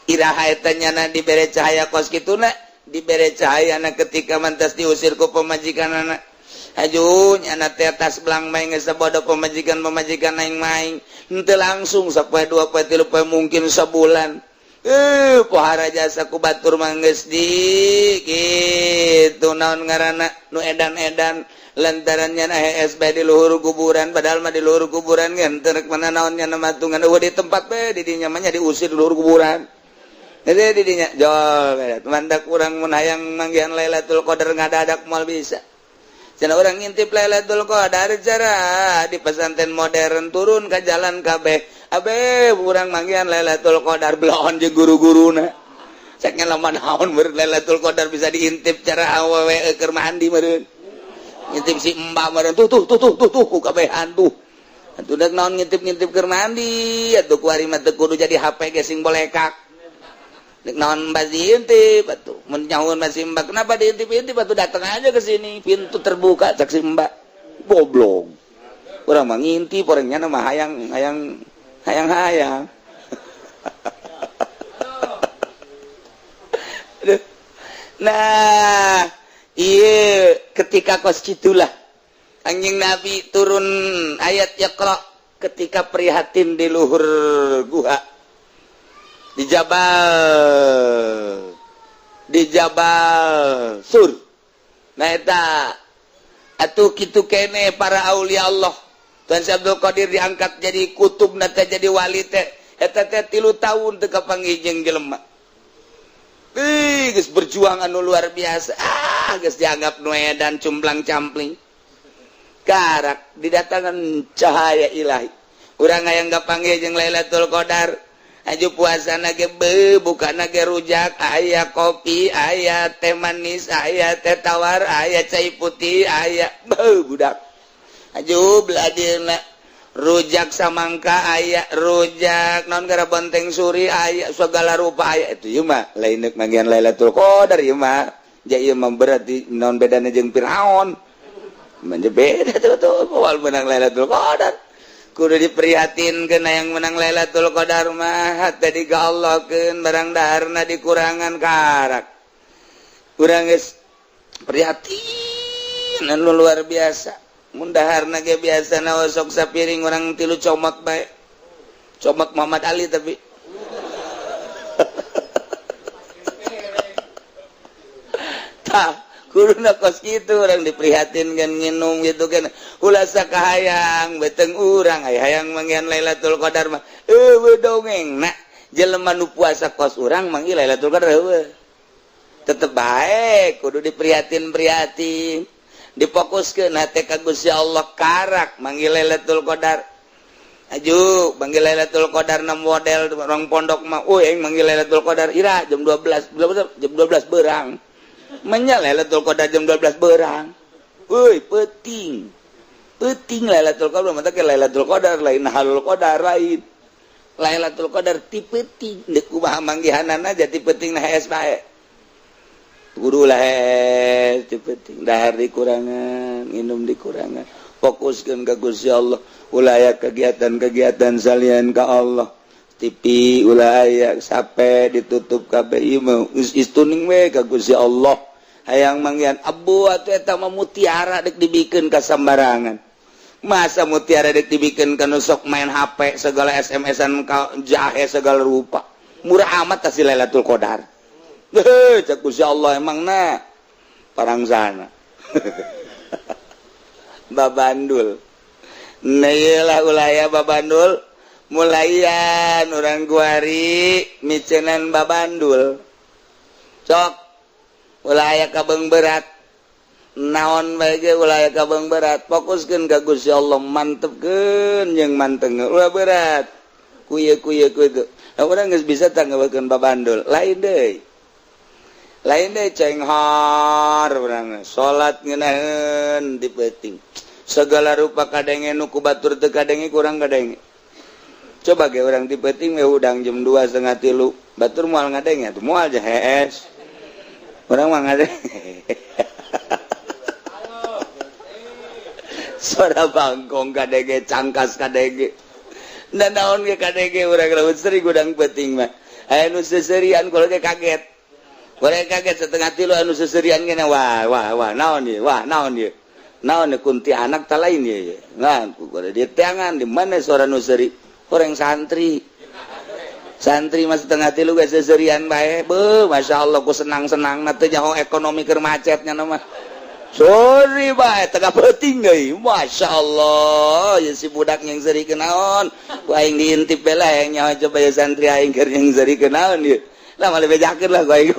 Iraha eta nyana dibere cahaya kos kituna? Dibere cahaya na ketika mantas diusir ku pemajikan anak. Aju nyana teh tas belang main geus bodoh pemajikan pemajikan aing main henteu langsung sapoe, dua poe, tilu poe, mungkin sebulan. Pohara jasa ku batur mah geus di kitu naon ngaranna nu edan-edan lantaran nyana HS bae di luhur kuburan. Padahal mah di luhur kuburan ge henteu rek mana naon nyana matungan eueuh di tempat bae di dinya mah nya diusir di luhur kuburan. Jadi didinya jol mandak urang mun hayang manggihan Lailatul Qadar ngadadak moal bisa. Cenah urang ngintip Lailatul Qadar cara di pesantren modern, turun ke jalan kabeh. Abe urang manggihan Lailatul Qadar belon jeung guru-guruna. Cek nya lamun naon meureun Lailatul Qadar bisa diintip cara awewe keur mandi meureun. Ngintip si mbak meureun, tuh tuh tuh tuh tuh tuh ku kabehan tuh. Atuh dek naon ngintip-ngintip keur mandi atuh? Kuari mah teu kudu jadi HP ge sing bolekak. Naon mbak diintip atuh? Mun nyahueun masih mbak, kenapa diintip-intip atuh? Datang aja ke sini, pintu terbuka, cek si mbak. Goblok. Urang mah ngintip orangnya mah hayang hayang hayang hayang. Aduh. Nah, iya, ketika kos gitulah anjing Nabi turun ayat Iqra ketika prihatin di luhur guha di Jabal Sur. Nah, eta atuh kitu kene para aulia Allah. Tuan Syekh Abdul Qadir diangkat jadi kutub teh, jadi wali teh, eta teh 3 tahun teu kapanggih jeung jelema. Ih, geus berjuang anu luar biasa. Ah, geus dianggap nu edan, cumplang campling. Karak didatangkan cahaya ilahi. Urang hayang kapanggih jeung Lailatul Qadar. Aju puasa ge be, bukan ge rujak, aya kopi, aya teh manis, aya teh tawar, aya cai putih, aya be budak. Aju beladirna rujak samangka aya, rujak non gara bonteng suri aya, segala rupa aya. Itu ieu mah lain deuk manggihan Lailatul Qadar ieu mah. Ja ieu mah berarti non bedana jeung Firaun. Manja beda tuh tuh moal menang Lailatul Qadar. Kudu diprihatinkeun yang menang Lailatul Qadar mah hate digaallahkeun, barang daharna dikurangan, karak. Urang geus prihatin anu luar biasa. Mun daharna ge biasa na sok sapiring, urang tilu comot bae. Comot Muhammad Ali tapi. Tah, kuduna kos kitu urang diprihatinkeun nginum gitu kan. Ulah sakahayang beteng urang aya hayang manggihan Lailatul Qadar mah eueuh dongeng. Nah, jelema nu puasa kos urang manggih Lailatul Qadar eueuh. Tetep bae kudu diprihatin-prihatin. Difokuskeun hate ka Gusti Allah, karak manggih Lailatul Qadar. Aju manggih Lailatul Qadar na model orang pondok mah, euy, aing manggih Lailatul Qadar ira jam 12, jam 12 berang. Menya Lailatul Qadar jam 12 berang. Euy, penting. Penting Lailatul Qadar mah teh, Lailatul Qadar lain halul qadar lain. Lailatul Qadar ti peuting deuk kumaha manggihanana aja ti peuting na hees bae. Kudu lah hees ti peuting, dahar dikurangan, minum dikurangan. Fokuskeun ka Gusti Allah. Ulah aya kegiatan-kegiatan salian ka Allah. TV ulah aya, sampai ditutup kabeh, ieu mah geus istuning we ka Gusti Allah. Hayang manggihan abu atuh eta mah mutiara dek dibikeun ka sambarangan. Masa mutiara dek dibikeun ka nu sok main HP, segala SMS-an ka jahe segala rupa. Murah amat tah si Lailatul Qadar. Heuh, cek Gusti Allah emang na parang sana. Babandul. Nah, iyalah ulaya babandul mulayan urang guari micenan babandul. Sok ulah kabeung berat, naon bae ge ulah kabeung berat, fokuskeun ka Gusti Allah, mantepkeun jeung manteng, ulah berat kuye kuye kuye. Nah, urang geus bisa tanggawekeun babandul lain deui, lain deui, cenghar urang salat ngeunaheun di peuting, segala rupa kadenge, nu ku batur teu kadenge kurang kadenge. Coba ge urang di peuting we hudang jam 2 setengah tilu, batur moal ngadenge atuh, moal aja hees urang mah ngadenge suara bangkong kadenge, cangkas kadenge, dan naon ge kadenge urang. Lamun sering hudang peuting mah aya nu seserian kalau ge kaget. Urang kaget setengah tilu anu seserian gini, wah wah wah, naon ieu, wah naon ieu, naon ieu, kunti anak tak lain ieu. Nah, di tiangan di mana suara nu seuri? Orang santri, santri mah setengah tilu ge seserian bae. Beuh, masya Allah, ku senang-senang na teu nyaho ekonomi keur macetnya mah. Sorry bae tengah peuting deui. Masya Allah, ya si budak yang seuri kenaon? Ku aing diintip bae lah yang nyaho, coba ya santri aing keur yang seuri kenaon ieu. Lah malah bejakeun lah ku aing.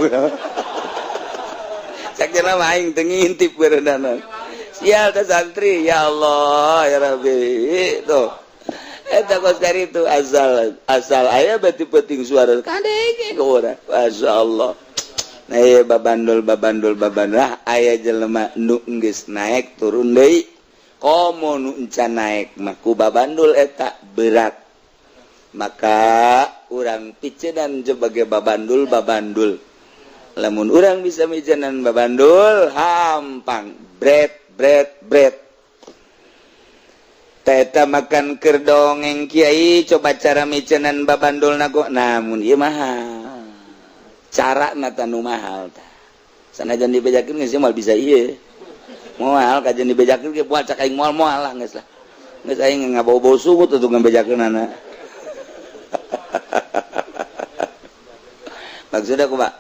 Cak mah aing teu ngintip berenana. Sial teh santri, ya Allah, ya Rabbi. Tuh. Eta kos dari itu asal asal aya berarti penting suara kadenge ke urang. Masya Allah. Nah, iya babandul babandul babandul, ah, aya jelema nu geus naik turun deui. Komo nu encan naik mah ku babandul eta berat. Maka urang picenan sebagai babandul babandul. Lamun urang bisa micenan babandul, hampang bret bret bret. Teta makan keur dongeng kiai, coba cara micenan babandul nago, namun ieu mahal. Cara nata nu mahal tah. Sanajan dibejakeun geus moal bisa ieu. Moal kajian dibejakeun ge moal, cak aing moal moal lah, geus lah. Geus aing ngabau-bau sungut atuh ngabejakeunana. Maksudnya aku, Pak.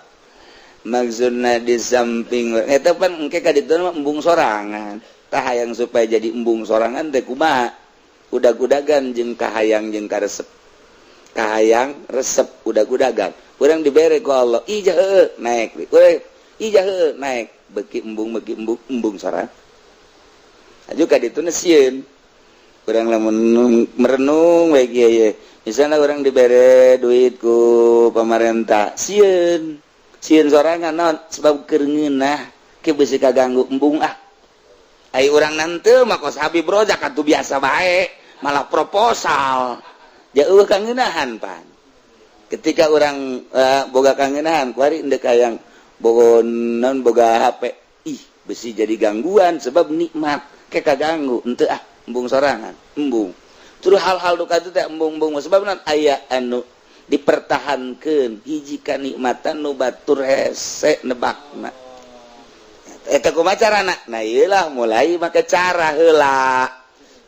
Maksudna di samping eta pan engke ka ditu mah embung sorangan. Tah hayang supaya jadi embung sorangan teh kumaha? Udag-udagan jeung kahayang jeung karesep. Kahayang resep udag-udagan. Urang dibere ku Allah, ijah heueuh naek. Urang ijah heueuh naek, beuki embung embung sorangan. Aju ka ditu sieun. Urang lamun merenung we kieu ye. Misalna urang dibere duit ku pamarentah, sieun. Sieun sorangan naon sebab keur ngeunah ke beusi kaganggu embung ah. Ai urang nante mah kos Habib Rozak atuh biasa bae, malah proposal. Jauh kangeunahan pan. Ketika urang boga kangeunahan kuari endek hayang boga non boga HP, ih besi jadi gangguan sebab nikmat ke kaganggu henteu ah embung sorangan, embung. Terus hal-hal duka itu teh embung-embung sebab non aya anu dipertahankeun hiji kanikmatan nu batur hese nebakna. Eta kumaha carana? Nah ieu lah mulai make cara heula.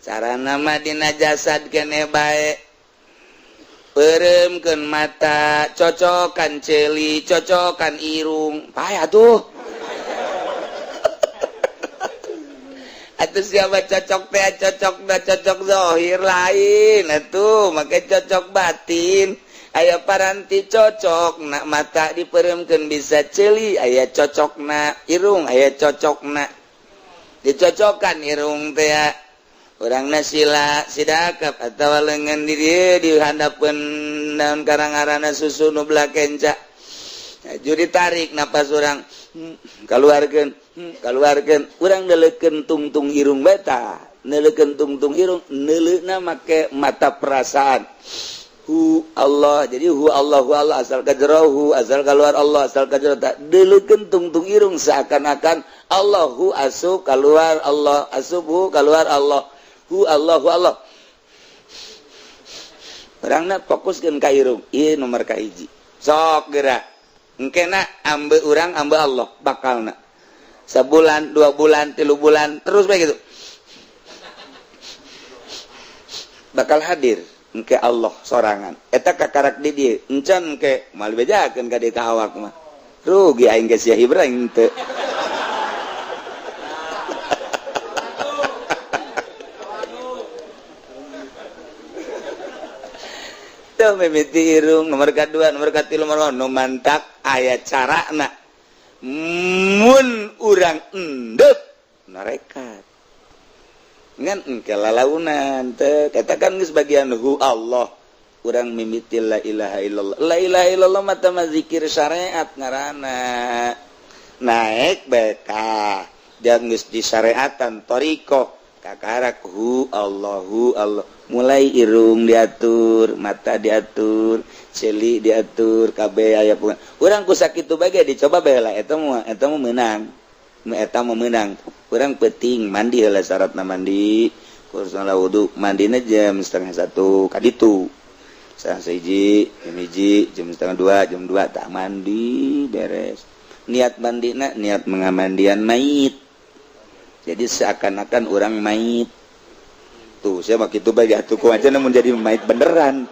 Carana mah dina jasad keneh bae. Peureumkeun mata, cocokan ceuli, cocokan irung. Pae atuh. Atuh siapa cocok teh cocok da cocok zahir lain atuh make cocok batin. Aya paranti cocok nak mata diperemkeun bisa ceuli, aya cocok na irung, aya cocok na dicocokan irung teh urangna sila sidakap atawa leungeun di dieu dihandapeun naon karang-arana susu nu belah kenca. Aju ditarik napas urang kaluarkeun, kaluarkeun urang neuleukeun tungtung irung beta, neuleukeun tungtung irung neuleuna make mata perasaan. Hu Allah, jadi hu Allah asal kajrohu, asal keluar Allah, asal kajroh tak deleukeun tungtung irung seakan-akan Allah hu asup keluar Allah, asup hu keluar Allah, hu Allah hu Allah. Urangna fokuskeun ka irung, ieu nomor ka hiji. Sok geura. Engkena ambe urang ambe Allah bakalna. Sebulan, 2 bulan, 3 bulan terus bae gitu. Bakal hadir engke Allah sorangan. Eta kakarak di dieu, encan engke moal bejakeun ka dieu ka awak mah. Rugi aing ge sia Ibrahim teu. Teu mimiti irung nomor kadua, nomor katilu, nomor nu mantak aya carana. Mun urang endeup narekat. Ngan engke lalaunan teh katakan geus bagian hu Allah urang mimiti la ilaha illallah. La ilaha illallah mah teh zikir syariat ngaranna. Naek bae ka dan geus disyariatan thariqah kakarak hu Allah hu Allah. Mulai irung diatur, mata diatur, ceuli diatur, kabeh aya pun. Urang ku sakitu bae ge dicoba bae lah eta mah meunang. Eta mah meunang. Urang penting mandi heula syaratna mandi, kurang wudu, mandina jam 12:30 ka ditu. 12:30, jam 1, jam 1:30, jam 2 tah mandi beres. Niat mandina niat mengamandian mayit. Jadi seakan-akan orang mayit. Tuh, saya mah kitu bae atuh kumaha mun jadi mayit beneran.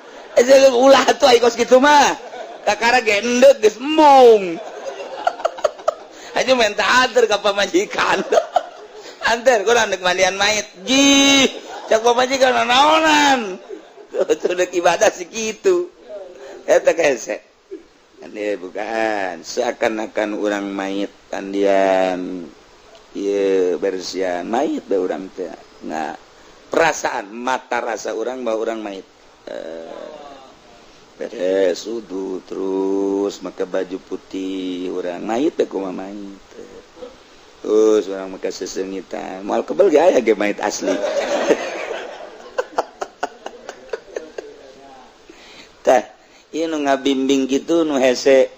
Ulah atuh ai kos kitu mah. Kakara gendek geus embung. Aja minta anter ka pamajikan. Anter kurang dek mandian mayit. Jih, cak pamajikan naonan. Tuh dek ibadah si kitu. Eta hese. Kan bukan seakan-akan urang mayit kandian ieu bersihan mayit bae urang teh. Nah, perasaan mata rasa urang bahwa urang mayit. Beres wudu terus make baju putih urang mayit teh kumaha mayit. Terus urang make sesengitan moal kebel ge aya ge mayit asli. Tah ieu nu ngabimbing kitu nu hese.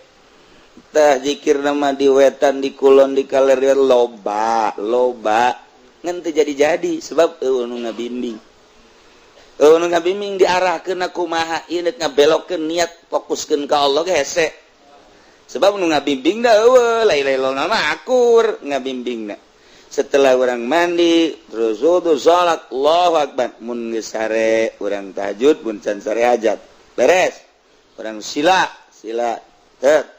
Tah zikir nama di wetan di kulon di kaler loba loba ngan teu jadi-jadi sebab eueuh nu ngabimbing. Nu ngabimbing diarahkeun kumaha ieu deuk ngabelokkeun niat fokuskeun ka Allah ge hese. Sebab nu ngabimbing da eueuh la ilaha illallah mah akur ngabimbingna. Setelah urang mandi terus wudu salat Allahu akbar mun geus sare urang tahajud mun can sare hajat beres. Urang sila sila teu.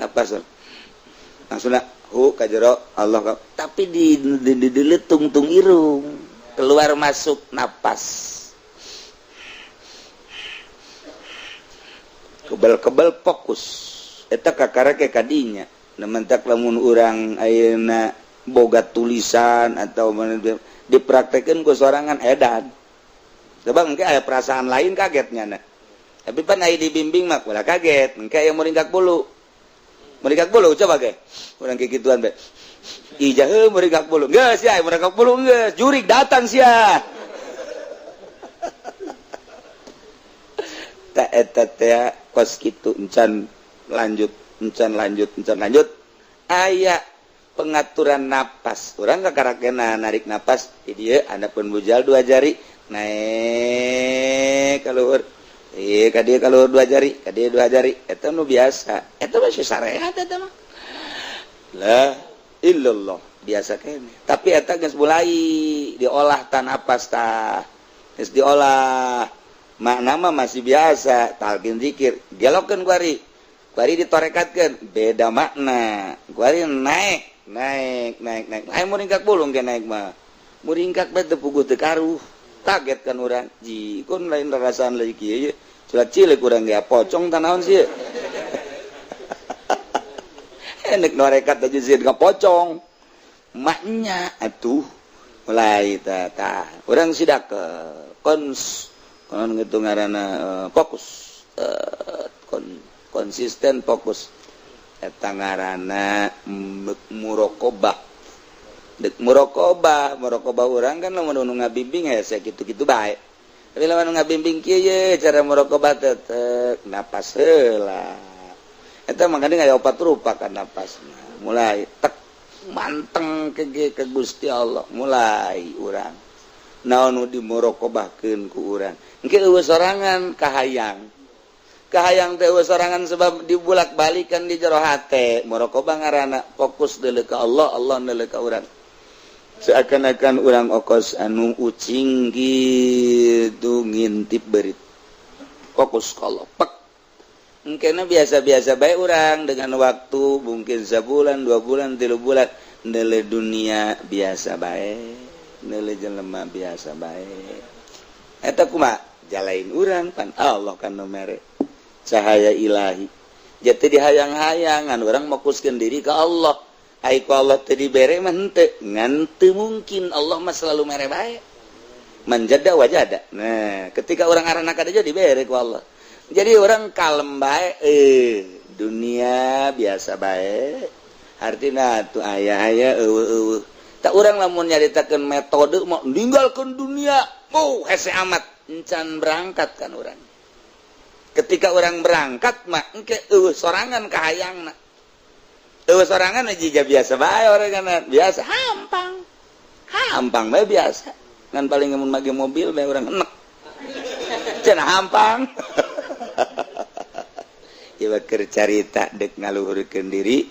Napas langsung hu ka jero Allah, tapi di di tungtung irung keluar masuk napas. Kebal-kebal fokus eta kakara ke kadinya. Mentak lamun urang ayeuna boga tulisan atau dipraktekeun ku sorangan edan. Coba mungkin aya perasaan lain kagetnya na. Tapi pan aya dibimbing mah ulah kaget, engke aya muringkak bulu. Muringkak bulu coba ge. Urang kikituan bae. Ijah heuh muringkak bulu. Geus sia muringkak bulu geus, jurig datang sia. Ta eta teh kos kitu encan lanjut, encan lanjut, encan lanjut. Aya pengaturan napas. Urang kakarakena narik napas di dieu andapun bujal dua jari naik ka luhur. Ieu ka dieu ka luhur dua jari, ka dieu dua jari. Eta nu biasa. Eta mah syariat eta mah. La illallah, biasa kene. Tapi eta geus mulai diolah tan napas tah. Geus diolah. Makna mah masih biasa, talqin zikir. Dialogkeun kuari. Kuari ditorekatkeun, beda makna. Kuari naik, naik, naik, naik. Ayo muringkak bulung ke naik mah. Muringkak bae teu puguh teu karuh. Kaget kan urang. Ji, kun lain rasaan lagi kieu ye. Culak cilik urang ge pocong tanaon sih. Enek norekat aja sih ka pocong. Maknya atuh mulai tah tah. Urang sidak kons kon gitu ngaranna fokus. Konsisten fokus. Eta ngaranna muraqabah. Dek muraqabah, muraqabah urang kan lamun nu ngabimbing hese kitu-kitu bae. Tapi lamun ngabimbing kieu ye cara muraqabah teh napas heula. Eta mangkana aya opat rupa kan napasna. Mulai tek manteng ke ke Gusti Allah, mulai urang. Naon nu dimuraqabahkeun ku urang. Engke eueuh sorangan kahayang. Kahayang teh eueuh sorangan sebab dibulak-balikan di jero hate. Muraqabah ngaranna fokus deuleu ka Allah, Allah deuleu ka urang. Seakan-akan urang okos anu ucing gitu ngintip berit. Fokus ka Allah. Pek. Engkena biasa-biasa bae urang dengan waktu mungkin sebulan, 2 bulan, 3 bulan nele dunia biasa bae, nele jelema biasa bae. Eta kumaha? Jalain urang pan Allah kan nu mere cahaya ilahi. Jadi dihayang-hayangan urang fokuskeun diri ka Allah. Ai ku Allah teu dibere mah henteu, ngan teu mungkin Allah mah selalu mere bae. Manjada wajada. Nah, ketika urang arana ka dieu dibere ku Allah. Jadi orang kalem bae, dunia biasa bae. Artina tuh aya-aya eueuh-eueuh. Tak urang lamun nyaritakeun metode mau ninggalkeun dunia, oh hese amat encan berangkat kan urang. Ketika orang berangkat mah engke eueuh sorangan kahayangna. Eueuh sorangan jiga biasa bae orang kan biasa hampang. Hampang bae biasa. Ngan paling mun make mobil bae urang enek. Cenah hampang. Ieu keur carita dek ngaluhurkeun diri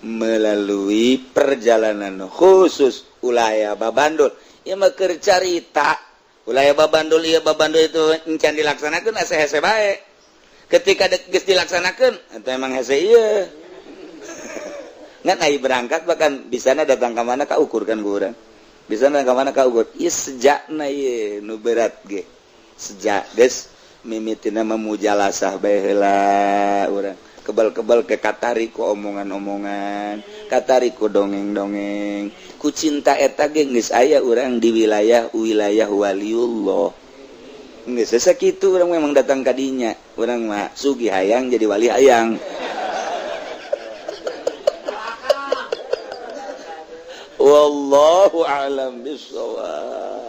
melalui perjalanan khusus ulaya babandul. Ieu mah keur carita ulaya babandul, ieu babandul itu encan dilaksanakeun asa hese bae. Ketika geus dilaksanakeun eta emang hese ieu. Ngan ai berangkat bahkan bisana datang ka mana ka ukur kan ku urang. Bisana ka mana ka ukur. Ieu sejakna ieu nu berat ge. Sejak geus mimitina memujalasah bae heula urang. Kebal-kebal ke katari ku omongan-omongan, katari ku dongeng-dongeng. Ku cinta eta ge geus aya urang di wilayah-wilayah waliullah. Geus sakitu urang memang datang ka dinya. Urang mah sugih hayang jadi wali hayang. Wallahu a'lam bissawab.